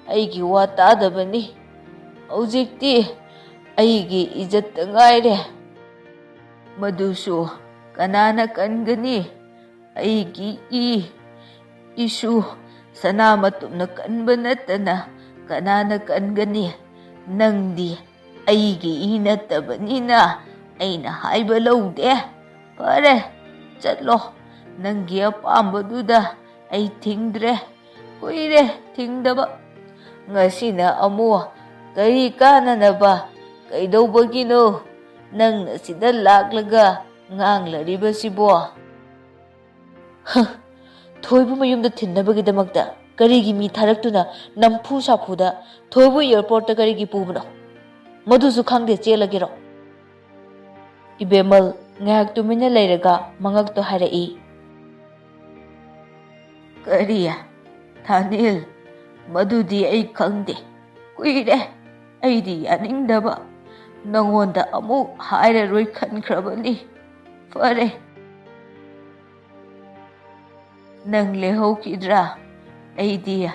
ꯑꯩꯒꯤ ꯋꯥ ꯇꯥꯗꯕꯅꯤ꯫ ꯍꯧꯖꯤꯛꯇꯤ ꯑꯩꯒꯤ ꯏꯖꯠꯇ ꯉꯥꯏꯔꯦ꯫ ꯃꯗꯨꯁꯨ ꯀꯅꯥꯅ ꯀꯟꯒꯅꯤ? ꯑꯩꯒꯤ ꯏ, ꯏꯁꯨ ꯁꯅꯥ ꯃꯇꯨꯝꯅ ꯀꯟꯕ ꯅꯠꯇꯅ ꯀꯅꯥꯅ ꯀꯟꯒꯅꯤ? ꯅꯪꯗꯤ ꯑꯩꯒꯤ ꯏ ꯅꯠꯇꯕꯅꯤꯅ ꯑꯩꯅ ꯍꯥꯏꯕ ꯂꯧꯗꯦ꯫ ꯐꯔꯦ, ꯆꯠꯂꯣ, ꯅꯪꯒꯤ ꯑꯄꯥꯝꯕꯗꯨꯗ ꯑꯩ ꯊꯤꯡꯗ꯭ꯔꯦ꯫ ꯀꯨꯏꯔꯦ ꯊꯤꯡꯗꯕ꯫ ꯉꯁꯤꯅ ꯑꯃꯨꯛ ꯀꯔꯤ ꯀꯥꯟꯅꯅꯕ? ꯀꯩꯗꯧꯕꯒꯤꯅꯣ ꯅꯪꯅ ꯁꯤꯗ ꯂꯥꯛꯂꯒ ꯉꯥꯡꯂꯔꯤꯕꯁꯤꯕꯣ? ꯍ, ꯊꯣꯏꯕ ꯃꯌꯨꯝꯗ ꯊꯤꯟꯅꯕꯒꯤꯗꯃꯛꯇ ꯀꯔꯤꯒꯤ ꯃꯤ ꯊꯥꯔꯛꯇꯨꯅ ꯅꯝꯐꯨ ꯁꯥꯐꯨꯗ ꯊꯣꯏꯕ ꯑꯦꯌꯔꯄꯣꯔꯠꯇ ꯀꯔꯤꯒꯤ ꯄꯨꯕꯅꯣ? ꯃꯗꯨꯁꯨ ꯈꯪꯗꯦ, ꯆꯦꯜꯂꯒꯦꯔꯣ? ꯏꯕꯦꯝꯃꯜ ꯉꯥꯏꯍꯥꯛ ꯇꯨꯃꯤꯟꯅ ꯂꯩꯔꯒ ꯃꯉꯛꯇꯣ ꯍꯥꯏꯔꯛꯏ꯫ ꯀꯔꯤ? ꯊꯥꯅꯤꯜ, ꯃꯗꯨꯗꯤ ꯑꯩ ꯈꯪꯗꯦ꯫ ꯀꯨꯏꯔꯦ ꯑꯩꯗꯤ ꯌꯥꯅꯤꯡꯗꯕ꯫ ꯅꯉꯣꯟꯗ ꯑꯃꯨꯛ ꯍꯥꯏꯔꯔꯣꯏ ꯈꯟꯈ꯭ꯔꯕꯅꯤ꯫ ꯐꯔꯦ꯫ ꯅꯪ ꯂꯩꯍꯧꯈꯤꯗ꯭ꯔꯥ? ꯑꯩꯗꯤ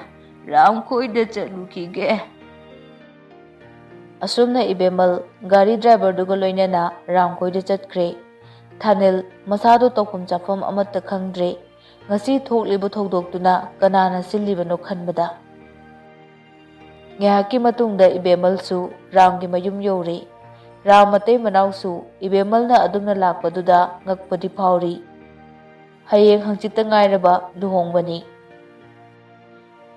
ꯔꯥꯝꯈꯣꯏꯗ ꯆꯠꯂꯨꯈꯤꯒꯦ꯫ ꯑꯁꯨꯝꯅ ꯏꯕꯦꯝꯃꯜ ꯒꯥꯔꯤ ꯗ꯭ꯔꯥꯏꯚꯔꯗꯨꯒ ꯂꯣꯏꯅꯅ ꯔꯥꯝꯈꯣꯏꯗ ꯆꯠꯈ꯭ꯔꯦ꯫ ꯊꯥꯅꯤꯜ ꯃꯁꯥꯗꯣ ꯇꯧꯐꯝ ꯆꯥꯐꯝ ꯑꯃꯠꯇ ꯈꯪꯗ꯭ꯔꯦ꯫ ꯉꯁꯤ ꯊꯣꯛꯂꯤꯕ ꯊꯧꯗꯣꯛꯇꯨꯅ ꯀꯅꯥꯅ ꯁꯤꯜꯂꯤꯕꯅꯣ ꯈꯟꯕꯗ꯫ ꯉꯥꯏꯍꯥꯛꯀꯤ ꯃꯇꯨꯡꯗ ꯏꯕꯦꯝꯃꯜꯁꯨ ꯔꯥꯝꯒꯤ ꯃꯌꯨꯝ ꯌꯧꯔꯦ꯫ ꯔꯥꯝ ꯃꯇꯩ ꯃꯅꯥꯎꯁꯨ ꯏꯕꯦꯝꯃꯜꯅ ꯑꯗꯨꯝꯅ ꯂꯥꯛꯄꯗꯨꯗ ꯉꯛꯄꯗꯤ ꯐꯥꯎꯔꯤ꯫ ꯍꯌꯦꯡ ꯍꯪꯆꯤꯠꯇ ꯉꯥꯏꯔꯕ ꯂꯨꯍꯣꯡꯕꯅꯤ꯫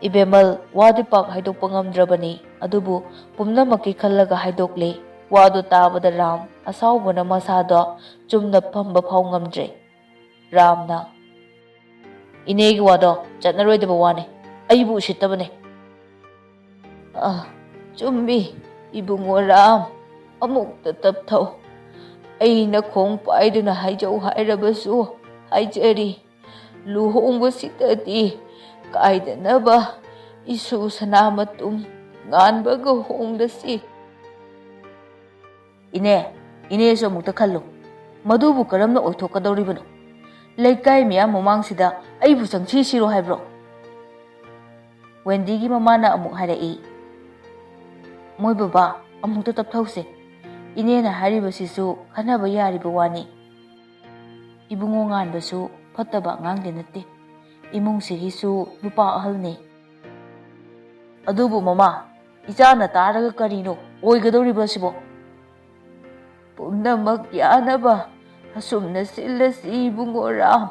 ꯏꯕꯦꯝꯃꯜ ꯋꯥꯗꯤ ꯄꯥꯛ ꯍꯥꯏꯗꯣꯛꯄ ꯉꯝꯗ꯭ꯔꯕꯅꯤ, ꯑꯗꯨꯕꯨ ꯄꯨꯝꯅꯃꯛꯀꯤ ꯈꯜꯂꯒ ꯍꯥꯏꯗꯣꯛꯂꯦ꯫ ꯋꯥꯗꯨ ꯇꯥꯕꯗ ꯔꯥꯝ ꯑꯁꯥꯎꯕꯅ ꯃꯁꯥꯗꯣ ꯆꯨꯝꯅ ꯐꯝꯕ ꯐꯥꯎ ꯉꯝꯗ꯭ꯔꯦ꯫ ꯔꯥꯝꯅ, "ꯏꯅꯦꯒꯤ ꯋꯥꯗꯣ ꯆꯠꯅꯔꯣꯏꯗꯕ ꯋꯥꯅꯤ, ꯑꯩꯕꯨ ꯎꯁꯤꯠꯇꯕꯅꯤ꯫" "ꯑ, ꯆꯨꯝꯃꯤ, ꯏꯕꯨꯡꯉꯣ ꯔꯥꯝ, ꯑꯃꯨꯛꯇ ꯇꯞꯊꯧ꯫ ꯑꯩ ꯅꯈꯣꯡ ꯄꯥꯏꯗꯨꯅ ꯍꯥꯏꯖꯧ ꯍꯥꯏꯔꯕꯁꯨ ꯍꯥꯏꯖꯔꯤ, ꯂꯨꯍꯣꯡꯕꯁꯤꯗꯗꯤ ꯀꯥꯏꯗꯅꯕ ꯏꯁꯨ ꯁꯅꯥꯃꯇꯨꯝ ꯉꯥꯟꯕꯒ ꯍꯣꯡꯂꯁꯤ꯫" "ꯏꯅꯦ, ꯏꯅꯦꯁꯨ ꯑꯃꯨꯛꯇ ꯈꯜꯂꯨ꯫ ꯃꯗꯨꯕꯨ ꯀꯔꯝꯅ ꯑꯣꯏꯊꯣꯛꯀꯗꯧꯔꯤꯕꯅꯣ? ꯂꯩꯀꯥꯏ ꯃꯤꯌꯥꯝ ꯃꯃꯥꯡꯁꯤꯗ ꯑꯩꯕꯨ ꯆꯪꯁꯤꯟꯁꯤꯔꯣ ꯍꯥꯏꯕ꯭ꯔꯣ?" ꯋꯦꯟꯗꯤꯒꯤ ꯃꯃꯥꯅ ꯑꯃꯨꯛ ꯍꯥꯏꯔꯛꯏ, "ꯃꯣꯏ ꯕꯕꯥ, ꯑꯃꯨꯛꯇ ꯇꯞꯊꯧꯁꯦ꯫ ꯏꯅꯦꯅ ꯍꯥꯏꯔꯤꯕꯁꯤꯁꯨ ꯈꯟꯅꯕ ꯌꯥꯔꯤꯕ ꯋꯥꯅꯤ꯫ ꯏꯕꯨꯡꯉꯣ ꯉꯥꯟꯕꯁꯨ ꯐꯠꯇꯕ ꯑꯉꯥꯡꯗꯤ ꯅꯠꯇꯦ꯫ ꯏꯃꯨꯡꯁꯤꯒꯤꯁꯨ ꯅꯨꯄꯥ ꯑꯍꯜꯅꯤ꯫" "ꯑꯗꯨꯕꯨ ꯃꯃꯥ, ꯏꯆꯥꯅ ꯇꯥꯔꯒ ꯀꯔꯤꯅꯣ ꯑꯣꯏꯒꯗꯧꯔꯤꯕ ꯑꯁꯤꯕꯣ?" "ꯄꯨꯝꯅꯃꯛ ꯌꯥꯅꯕ ꯑꯁꯨꯝꯅ ꯁꯤꯜꯂꯁꯤ ꯏꯕꯨꯡꯉꯣ ꯔꯥꯝ꯫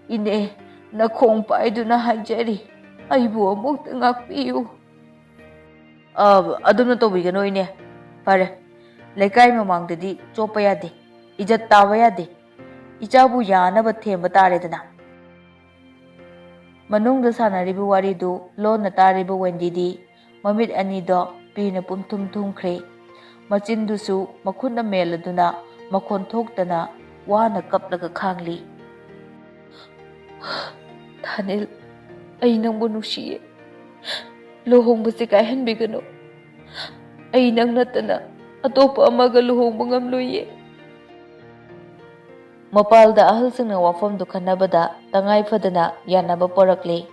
ꯏꯅꯦ, ꯅꯈꯣꯡ ꯄꯥꯏꯗꯨꯅ ꯍꯥꯏꯖꯔꯤ, ꯑꯩꯕꯨ ꯑꯃꯨꯛꯇ ꯉꯥꯛꯄꯤꯌꯨ꯫" "ꯑ, ꯑꯗꯨꯝꯅ ꯇꯧꯕꯤꯒꯅꯨ ꯏꯅꯦ꯫ ꯐꯔꯦ, ꯂꯩꯀꯥꯏ ꯃꯃꯥꯡꯗꯗꯤ ꯆꯣꯞꯄ ꯌꯥꯗꯦ, ꯏꯖꯠ ꯇꯥꯕ ꯌꯥꯗꯦ꯫ ꯏꯆꯥꯕꯨ ꯌꯥꯅꯕ ꯊꯦꯝꯕ ꯇꯥꯔꯦꯗꯅ꯫" ꯃꯅꯨꯡꯗ ꯁꯥꯟꯅꯔꯤꯕ ꯋꯥꯔꯤꯗꯨ ꯂꯣꯟꯅ ꯇꯥꯔꯤꯕ ꯋꯦꯟꯗꯤꯗꯤ ꯃꯃꯤꯠ ꯑꯅꯤꯗꯣ ꯄꯤꯅ ꯄꯨꯝꯊꯨꯝ ꯊꯨꯝꯈ꯭ꯔꯦ꯫ ꯃꯆꯤꯟꯗꯨꯁꯨ ꯃꯈꯨꯠꯅ ꯃꯦꯜꯂꯗꯨꯅ ꯃꯈꯣꯟ ꯊꯣꯛꯇꯅ ꯋꯥꯅ ꯀꯞꯂꯒ ꯈꯥꯡꯂꯤ꯫ "ꯊꯥꯅꯤꯜ, ꯑꯩ ꯅꯪꯕꯨ ꯅꯨꯡꯁꯤꯌꯦ꯫ ꯂꯨꯍꯣꯡꯕꯁꯦ ꯀꯥꯏꯍꯟꯕꯤꯒꯅꯨ꯫ ꯑꯩ ꯅꯪ ꯅꯠꯇꯅ ꯑꯇꯣꯞꯄ ꯑꯃꯒ ꯂꯨꯍꯣꯡꯕ ꯉꯝꯂꯣꯏꯌꯦ꯫" ꯃꯄꯥꯜꯗ ꯑꯍꯜꯁꯤꯡꯅ ꯋꯥꯐꯝꯗꯨ ꯈꯟꯅꯕꯗ ꯇꯉꯥꯏ ꯐꯗꯅ ꯌꯥꯅꯕ ꯄꯣꯔꯛꯂꯦ꯫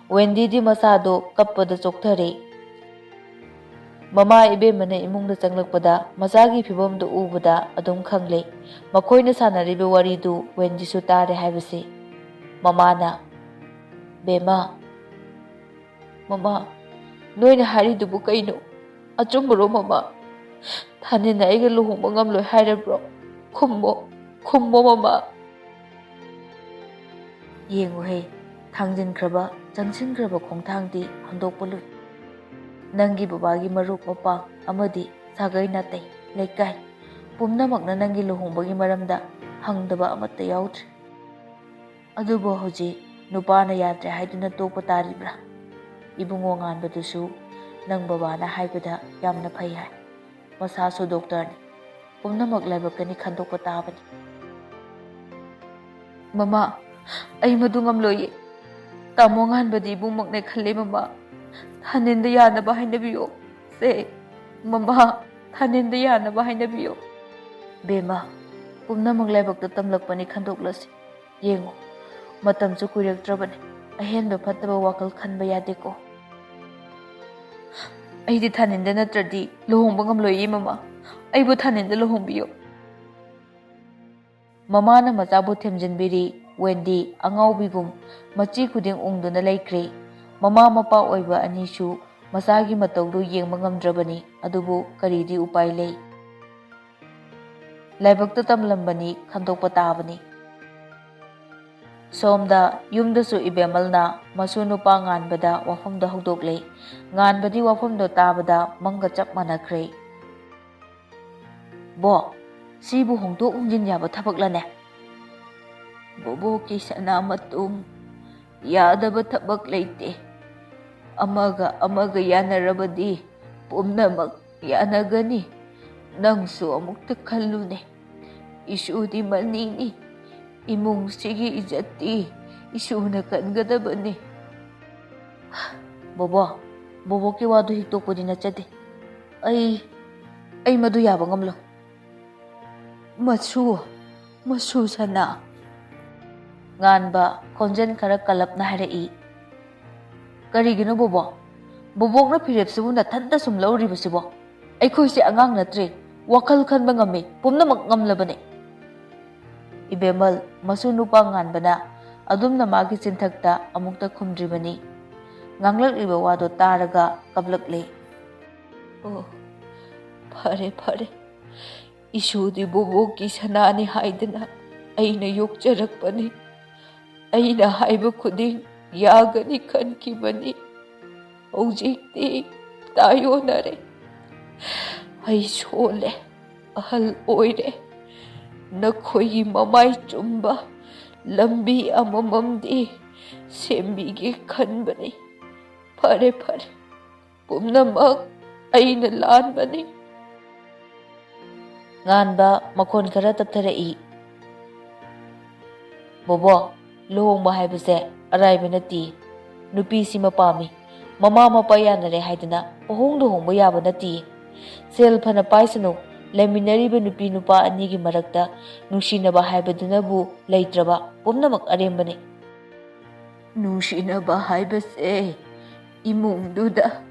ꯋꯦꯟꯗꯤꯗꯤ ꯃꯁꯥꯗꯨ ꯀꯞꯄꯗ ꯆꯣꯛꯊꯔꯦ꯫ ꯃꯃꯥ ꯏꯕꯦꯝꯃꯅ ꯏꯃꯨꯡꯗ ꯆꯪꯂꯛꯄꯗ ꯃꯆꯥꯒꯤ ꯐꯤꯕꯝꯗꯨ ꯎꯕꯗ ꯑꯗꯨꯝ ꯈꯪꯂꯦ, ꯃꯈꯣꯏꯅ ꯁꯥꯟꯅꯔꯤꯕ ꯋꯥꯔꯤꯗꯨ ꯋꯦꯟꯗꯤꯁꯨ ꯇꯥꯔꯦ ꯍꯥꯏꯕꯁꯤ꯫ ꯃꯃꯥꯅ, "ꯕꯦꯝꯃ, ꯃꯃꯥ, ꯅꯣꯏꯅ ꯍꯥꯏꯔꯤꯗꯨꯕꯨ ꯀꯩꯅꯣ? ꯑꯆꯨꯝꯕꯔꯣ ꯃꯃꯥ? ꯊꯥꯅꯤꯜꯅ ꯑꯩꯒ ꯂꯨꯍꯣꯡꯕ ꯉꯝꯂꯣꯏ ꯍꯥꯏꯔꯕ꯭ꯔꯣ? ꯈꯨꯝꯃꯣ, ꯈꯨꯝꯃꯣ ꯃꯃꯥ꯫" "ꯌꯦꯡꯉꯨꯍꯦ, ꯊꯥꯡꯖꯤꯟꯈ꯭ꯔꯕ, ꯆꯪꯁꯤꯟꯈ꯭ꯔꯕ ꯈꯣꯡꯊꯥꯡꯗꯤ ꯍꯟꯗꯣꯛꯄ ꯂꯨꯏ꯫ ꯅꯪꯒꯤ ꯕꯕꯥꯒꯤ ꯃꯔꯨꯞ ꯃꯄꯥꯡ ꯑꯃꯗꯤ ꯁꯥꯒꯩ ꯅꯥꯇꯩ, ꯂꯩꯀꯥꯏ ꯄꯨꯝꯅꯃꯛꯅ ꯅꯪꯒꯤ ꯂꯨꯍꯣꯡꯕꯒꯤ ꯃꯔꯝꯗ ꯍꯪꯗꯕ ꯑꯃꯠꯇ ꯌꯥꯎꯗ꯭ꯔꯦ꯫ ꯑꯗꯨꯕꯨ ꯍꯧꯖꯤꯛ ꯅꯨꯄꯥꯅ ꯌꯥꯗ꯭ꯔꯦ ꯍꯥꯏꯗꯨꯅ ꯇꯣꯛꯄ ꯇꯥꯔꯤꯕ꯭ꯔꯥ? ꯏꯕꯨꯡꯉꯣ ꯉꯥꯟꯕꯗꯨꯁꯨ ꯅꯪ ꯕꯕꯥꯅ ꯍꯥꯏꯕꯗ ꯌꯥꯝꯅ ꯐꯩ ꯍꯥꯏ꯫ ꯃꯁꯥꯁꯨ ꯗꯣꯛꯇꯔꯅꯤ꯫ ꯄꯨꯝꯅꯃꯛ ꯂꯥꯏꯕꯛꯇꯅꯤ ꯈꯟꯗꯣꯛꯄ ꯇꯥꯕꯅꯤ꯫" "ꯃꯃꯥ, ꯑꯩ ꯃꯗꯨ ꯉꯝꯂꯣꯏꯌꯦ꯫ ꯇꯥꯃꯣ ꯉꯥꯟꯕꯗꯤ ꯏꯕꯨꯡꯃꯛꯅꯦ ꯈꯜꯂꯦ ꯃꯃꯥ꯫ ꯊꯥꯅꯤꯟꯗ ꯌꯥꯅꯕ ꯍꯥꯏꯅꯕꯤꯌꯣ꯫ ꯁꯦ, ꯃꯃꯥ, ꯊꯥꯅꯤꯟꯗ ꯌꯥꯅꯕ ꯍꯥꯏꯅꯕꯤꯌꯣ꯫" "ꯕꯦꯝꯃ, ꯄꯨꯝꯅꯃꯛ ꯂꯥꯏꯕꯛꯇ ꯇꯝꯂꯛꯄꯅꯤ ꯈꯟꯗꯣꯛꯂꯁꯤ꯫ ꯌꯦꯡꯉꯨ, ꯃꯇꯝꯁꯨ ꯀꯨꯏꯔꯛꯇ꯭ꯔꯕꯅꯤ꯫ ꯑꯍꯦꯟꯕ ꯐꯠꯇꯕ ꯋꯥꯈꯜ ꯈꯟꯕ ꯌꯥꯗꯦꯀꯣ꯫" "ꯑꯩꯗꯤ ꯊꯥꯅꯤꯟꯗ ꯅꯠꯇ꯭ꯔꯗꯤ ꯂꯨꯍꯣꯡꯕ ꯉꯝꯂꯣꯏꯌꯦ ꯃꯃꯥ꯫ ꯑꯩꯕꯨ ꯊꯥꯅꯤꯟꯗ ꯂꯨꯍꯣꯡꯕꯤꯌꯨ꯫" ꯃꯃꯥꯅ ꯃꯆꯥꯕꯨ ꯊꯦꯝꯖꯤꯟꯕꯤꯔꯤ꯫ ꯋꯦꯟꯗꯤ ꯑꯉꯥꯎꯕꯤꯒꯨꯝ ꯃꯆꯤ ꯈꯨꯗꯤꯡ ꯎꯪꯗꯨꯅ ꯂꯩꯈ꯭ꯔꯦ꯫ ꯃꯃꯥ ꯃꯄꯥ ꯑꯣꯏꯕ ꯑꯅꯤꯁꯨ ꯃꯆꯥꯒꯤ ꯃꯇꯧꯗꯨ ꯌꯦꯡꯕ ꯉꯝꯗ꯭ꯔꯕꯅꯤ꯫ ꯑꯗꯨꯕꯨ ꯀꯔꯤꯗꯤ ꯎꯄꯥꯏ ꯂꯩ? ꯂꯥꯏꯕꯛꯇ ꯇꯝꯂꯝꯕꯅꯤ, ꯈꯟꯗꯣꯛꯄ ꯇꯥꯕꯅꯤ꯫ ꯁꯣꯝꯗ ꯌꯨꯝꯗꯁꯨ ꯏꯕꯦꯝꯃꯜꯅ ꯃꯁꯨ ꯅꯨꯄꯥ ꯉꯥꯟꯕꯗ ꯋꯥꯐꯝꯗꯣ ꯍꯧꯗꯣꯛꯂꯦ꯫ ꯉꯥꯟꯕꯗꯤ ꯋꯥꯐꯝꯗꯣ ꯇꯥꯕꯗ ꯃꯪꯒ ꯆꯞ ꯃꯥꯟꯅꯈ꯭ꯔꯦ꯫ "ꯕꯣ, ꯁꯤꯕꯨ ꯍꯣꯡꯗꯣꯛ ꯍꯣꯡꯖꯤꯟ ꯌꯥꯕ ꯊꯕꯛꯂꯅꯦ?" "ꯕꯣꯕꯣꯛꯀꯤ ꯁꯅꯥ ꯃꯇꯨꯝ, ꯌꯥꯗꯕ ꯊꯕꯛ ꯂꯩꯇꯦ꯫ ꯑꯃꯒ ꯑꯃꯒ ꯌꯥꯅꯔꯕꯗꯤ ꯄꯨꯝꯅꯃꯛ ꯌꯥꯅꯒꯅꯤ꯫ ꯅꯪꯁꯨ ꯑꯃꯨꯛꯇ ꯈꯜꯂꯨꯅꯦ꯫ ꯏꯁꯨꯗꯤ ꯃꯅꯤꯅꯤ꯫ ꯏꯃꯨꯡꯁꯤꯒꯤ ꯏꯖꯠꯇꯤ ꯏꯁꯨꯅ ꯀꯟꯒꯗꯕꯅꯤ꯫" "ꯕꯣꯕꯣ, ꯕꯣꯕꯣꯛꯀꯤ ꯋꯥꯗꯨ ꯍꯤꯛꯇꯣꯛꯄꯗꯤ ꯅꯠꯆꯗꯦ꯫ ꯑꯩ, ꯑꯩ ꯃꯗꯨ ꯌꯥꯕ ꯉꯝꯂꯣꯏ꯫" "ꯃꯁꯨ, ꯃꯁꯨ ꯁꯅꯥ꯫" ꯉꯥꯟꯕ ꯈꯣꯟꯖꯦꯜ ꯈꯔ ꯀꯜꯂꯞꯅ ꯍꯥꯏꯔꯛꯏ꯫ "ꯀꯔꯤꯒꯤꯅꯣ ꯕꯣꯕꯣ? ꯕꯣꯕꯣꯛꯅ ꯐꯤꯔꯦꯞꯁꯤꯕꯨ ꯅꯊꯟꯇ ꯁꯨꯝ ꯂꯧꯔꯤꯕꯁꯤꯕꯣ? ꯑꯩꯈꯣꯏꯁꯦ ꯑꯉꯥꯡ ꯅꯠꯇ꯭ꯔꯦ, ꯋꯥꯈꯜ ꯈꯟꯕ ꯉꯝꯃꯤ, ꯄꯨꯝꯅꯃꯛ ꯉꯝꯂꯕꯅꯤ꯫" ꯏꯕꯦꯝꯃꯜ, ꯃꯁꯨ ꯅꯨꯄꯥ ꯉꯥꯟꯕꯅ ꯑꯗꯨꯝꯅ ꯃꯥꯒꯤ ꯆꯤꯟꯊꯛꯇ ꯑꯃꯨꯛꯇ ꯈꯨꯝꯗ꯭ꯔꯤꯕꯅꯤ꯫ ꯉꯥꯡꯂꯛꯂꯤꯕ ꯋꯥꯗꯣ ꯇꯥꯔꯒ ꯀꯞꯂꯛꯂꯦ꯫ "ꯑꯣ, ꯐꯔꯦ, ꯐꯔꯦ꯫ ꯏꯁꯨꯗꯤ ꯕꯣꯕꯣꯛꯀꯤ ꯁꯅꯥꯅꯤ ꯍꯥꯏꯗꯅ ꯑꯩꯅ ꯌꯣꯛꯆꯔꯛꯄꯅꯤ꯫ ꯑꯩꯅ ꯍꯥꯏꯕ ꯈꯨꯗꯤꯡ ꯌꯥꯒꯅꯤ ꯈꯟꯈꯤꯕꯅꯤ꯫ ꯍꯧꯖꯤꯛꯇꯤ ꯇꯥꯏꯑꯣꯟꯅꯔꯦ꯫ ꯑꯩ ꯁꯣꯜꯂꯦ, ꯑꯍꯜ ꯑꯣꯏꯔꯦ꯫ ꯅꯈꯣꯏꯒꯤ ꯃꯃꯥꯏ ꯆꯨꯝꯕ ꯂꯝꯕꯤ ꯑꯃꯃꯝꯗꯤ ꯁꯦꯝꯕꯤꯒꯦ ꯈꯟꯕꯅꯤ꯫ ꯐꯔꯦ, ꯐꯔꯦ, ꯄꯨꯝꯅꯃꯛ ꯑꯩꯅ ꯂꯥꯟꯕꯅꯤ꯫ ꯉꯥꯟꯕ ꯃꯈꯣꯟ ꯈꯔ ꯇꯞꯊꯔꯛꯏ꯫ "ꯕꯣꯕꯣ, ꯂꯨꯍꯣꯡꯕ ꯍꯥꯏꯕꯁꯦ ꯑꯔꯥꯏꯕ ꯅꯠꯇꯦ꯫ ꯅꯨꯄꯤꯁꯤꯃ ꯄꯥꯝꯃꯤ, ꯃꯃꯥ ꯃꯄꯥ ꯌꯥꯅꯔꯦ ꯍꯥꯏꯗꯅ ꯄꯪꯍꯣꯡꯗ ꯍꯣꯡꯕ ꯌꯥꯕ ꯅꯠꯇꯦ꯫ ꯁꯦꯜ ꯐꯅ ꯄꯥꯏꯁꯅꯨ, ꯂꯩꯃꯤꯟꯅꯔꯤꯕ ꯅꯨꯄꯤ ꯅꯨꯄꯥ ꯑꯅꯤꯒꯤ ꯃꯔꯛꯇ ꯅꯨꯡꯁꯤꯅꯕ ꯍꯥꯏꯕꯗꯨꯅꯕꯨ ꯂꯩꯇ꯭ꯔꯕ ꯄꯨꯝꯅꯃꯛ ꯑꯔꯦꯝꯕꯅꯤ꯫ ꯅꯨꯡꯁꯤꯅꯕ ꯍꯥꯏꯕꯁꯦ ꯏꯃꯨꯡꯗꯨꯗ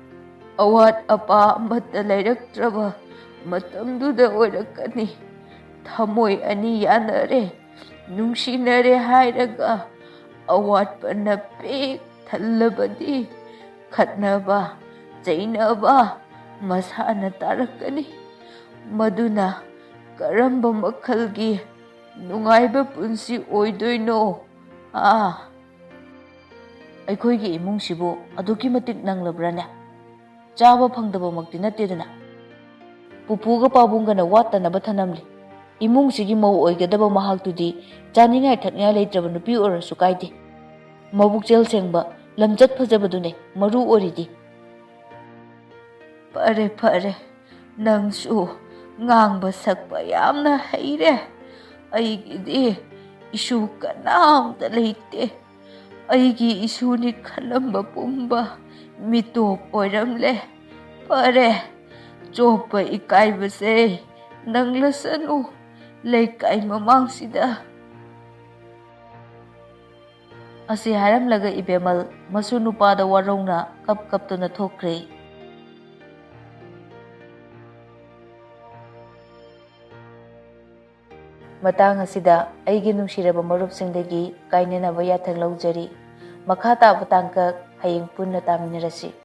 ꯑꯋꯥꯠ ꯑꯄꯥ ꯑꯃꯠꯇ ꯂꯩꯔꯛꯇ꯭ꯔꯕ ꯃꯇꯝꯗꯨꯗ ꯑꯣꯏꯔꯛꯀꯅꯤ꯫ ꯊꯃꯣꯏ ꯑꯅꯤ ꯌꯥꯅꯔꯦ, ꯅꯨꯡꯁꯤꯅꯔꯦ ꯍꯥꯏꯔꯒ ꯑꯋꯥꯠꯄꯅ ꯄꯤꯛ ꯊꯜꯂꯕꯗꯤ ꯈꯠꯅꯕ, ꯆꯩꯅꯕ ꯃꯁꯥꯅ ꯇꯥꯔꯛꯀꯅꯤ꯫ ꯃꯗꯨꯅ ꯀꯔꯝꯕ ꯃꯈꯜꯒꯤ ꯅꯨꯡꯉꯥꯏꯕ ꯄꯨꯟꯁꯤ ꯑꯣꯏꯗꯣꯏꯅꯣ? ꯑꯥ, ꯑꯩꯈꯣꯏꯒꯤ ꯏꯃꯨꯡꯁꯤꯕꯨ ꯑꯗꯨꯛꯀꯤ ꯃꯇꯤꯛ ꯅꯪꯂꯕ꯭ꯔꯅꯦ? ꯆꯥꯕ ꯐꯪꯗꯕꯃꯛꯇꯤ ꯅꯠꯇꯦꯗꯅ꯫ ꯄꯨꯄꯨꯒ ꯄꯥꯕꯨꯡꯒꯅ ꯋꯥꯠꯇꯅꯕ ꯊꯅꯝꯂꯤ꯫ ꯏꯃꯨꯡꯁꯤꯒꯤ ꯃꯧ ꯑꯣꯏꯒꯗꯕ ꯃꯍꯥꯛꯇꯨꯗꯤ ꯆꯥꯅꯤꯡꯉꯥꯏ ꯊꯛꯅꯤꯡꯉꯥꯏ ꯂꯩꯇ꯭ꯔꯕ ꯅꯨꯄꯤ ꯑꯣꯏꯔꯁꯨ ꯀꯥꯏꯗꯦ꯫ ꯃꯕꯨꯛꯆꯦꯜ ꯁꯦꯡꯕ, ꯂꯝꯆꯠ ꯐꯖꯕꯗꯨꯅꯦ ꯃꯔꯨ ꯑꯣꯏꯔꯤꯗꯤ꯫ ꯐꯔꯦ, ꯐꯔꯦ, ꯅꯪꯁꯨ ꯉꯥꯡꯕ ꯁꯛꯄ ꯌꯥꯝꯅ ꯍꯩꯔꯦ꯫ ꯑꯩꯒꯤꯗꯤ ꯏꯁꯨ ꯀꯅꯥꯝꯇ ꯂꯩꯇꯦ꯫ ꯑꯩꯒꯤ ꯏꯁꯨꯅꯤ ꯈꯜꯂꯝꯕ ꯄꯨꯝꯕ ꯃꯤꯇꯣꯞ ꯑꯣꯏꯔꯝꯂꯦ꯫ ꯐꯔꯦ, ꯆꯣꯞꯄ ꯏꯀꯥꯏꯕꯁꯦ ꯅꯪꯂꯁꯅꯨ꯫ ꯂꯩꯀꯥꯏ ꯃꯃꯥꯡꯁꯤꯗ꯫ ꯑꯁꯤ ꯍꯥꯏꯔꯝꯂꯒ ꯏꯕꯦꯝꯃꯜ ꯃꯁꯨ ꯅꯨꯄꯥꯗ ꯋꯥꯔꯧꯅ ꯀꯞ ꯀꯞꯇꯨꯅ ꯊꯣꯛꯈ꯭ꯔꯦ꯫ ꯃꯇꯥꯡ ꯑꯁꯤꯗ ꯑꯩꯒꯤ ꯅꯨꯡꯁꯤꯔꯕ ꯃꯔꯨꯞꯁꯤꯡꯗꯒꯤ ꯀꯥꯏꯅꯅꯕ ꯌꯥꯊꯪ ꯂꯧꯖꯔꯤ꯫ ꯃꯈꯥ ꯇꯥꯕ ꯇꯥꯡꯀꯛ ꯍꯌꯦꯡ ꯄꯨꯟꯅ ꯇꯥꯃꯤꯟꯅꯔꯁꯤ꯫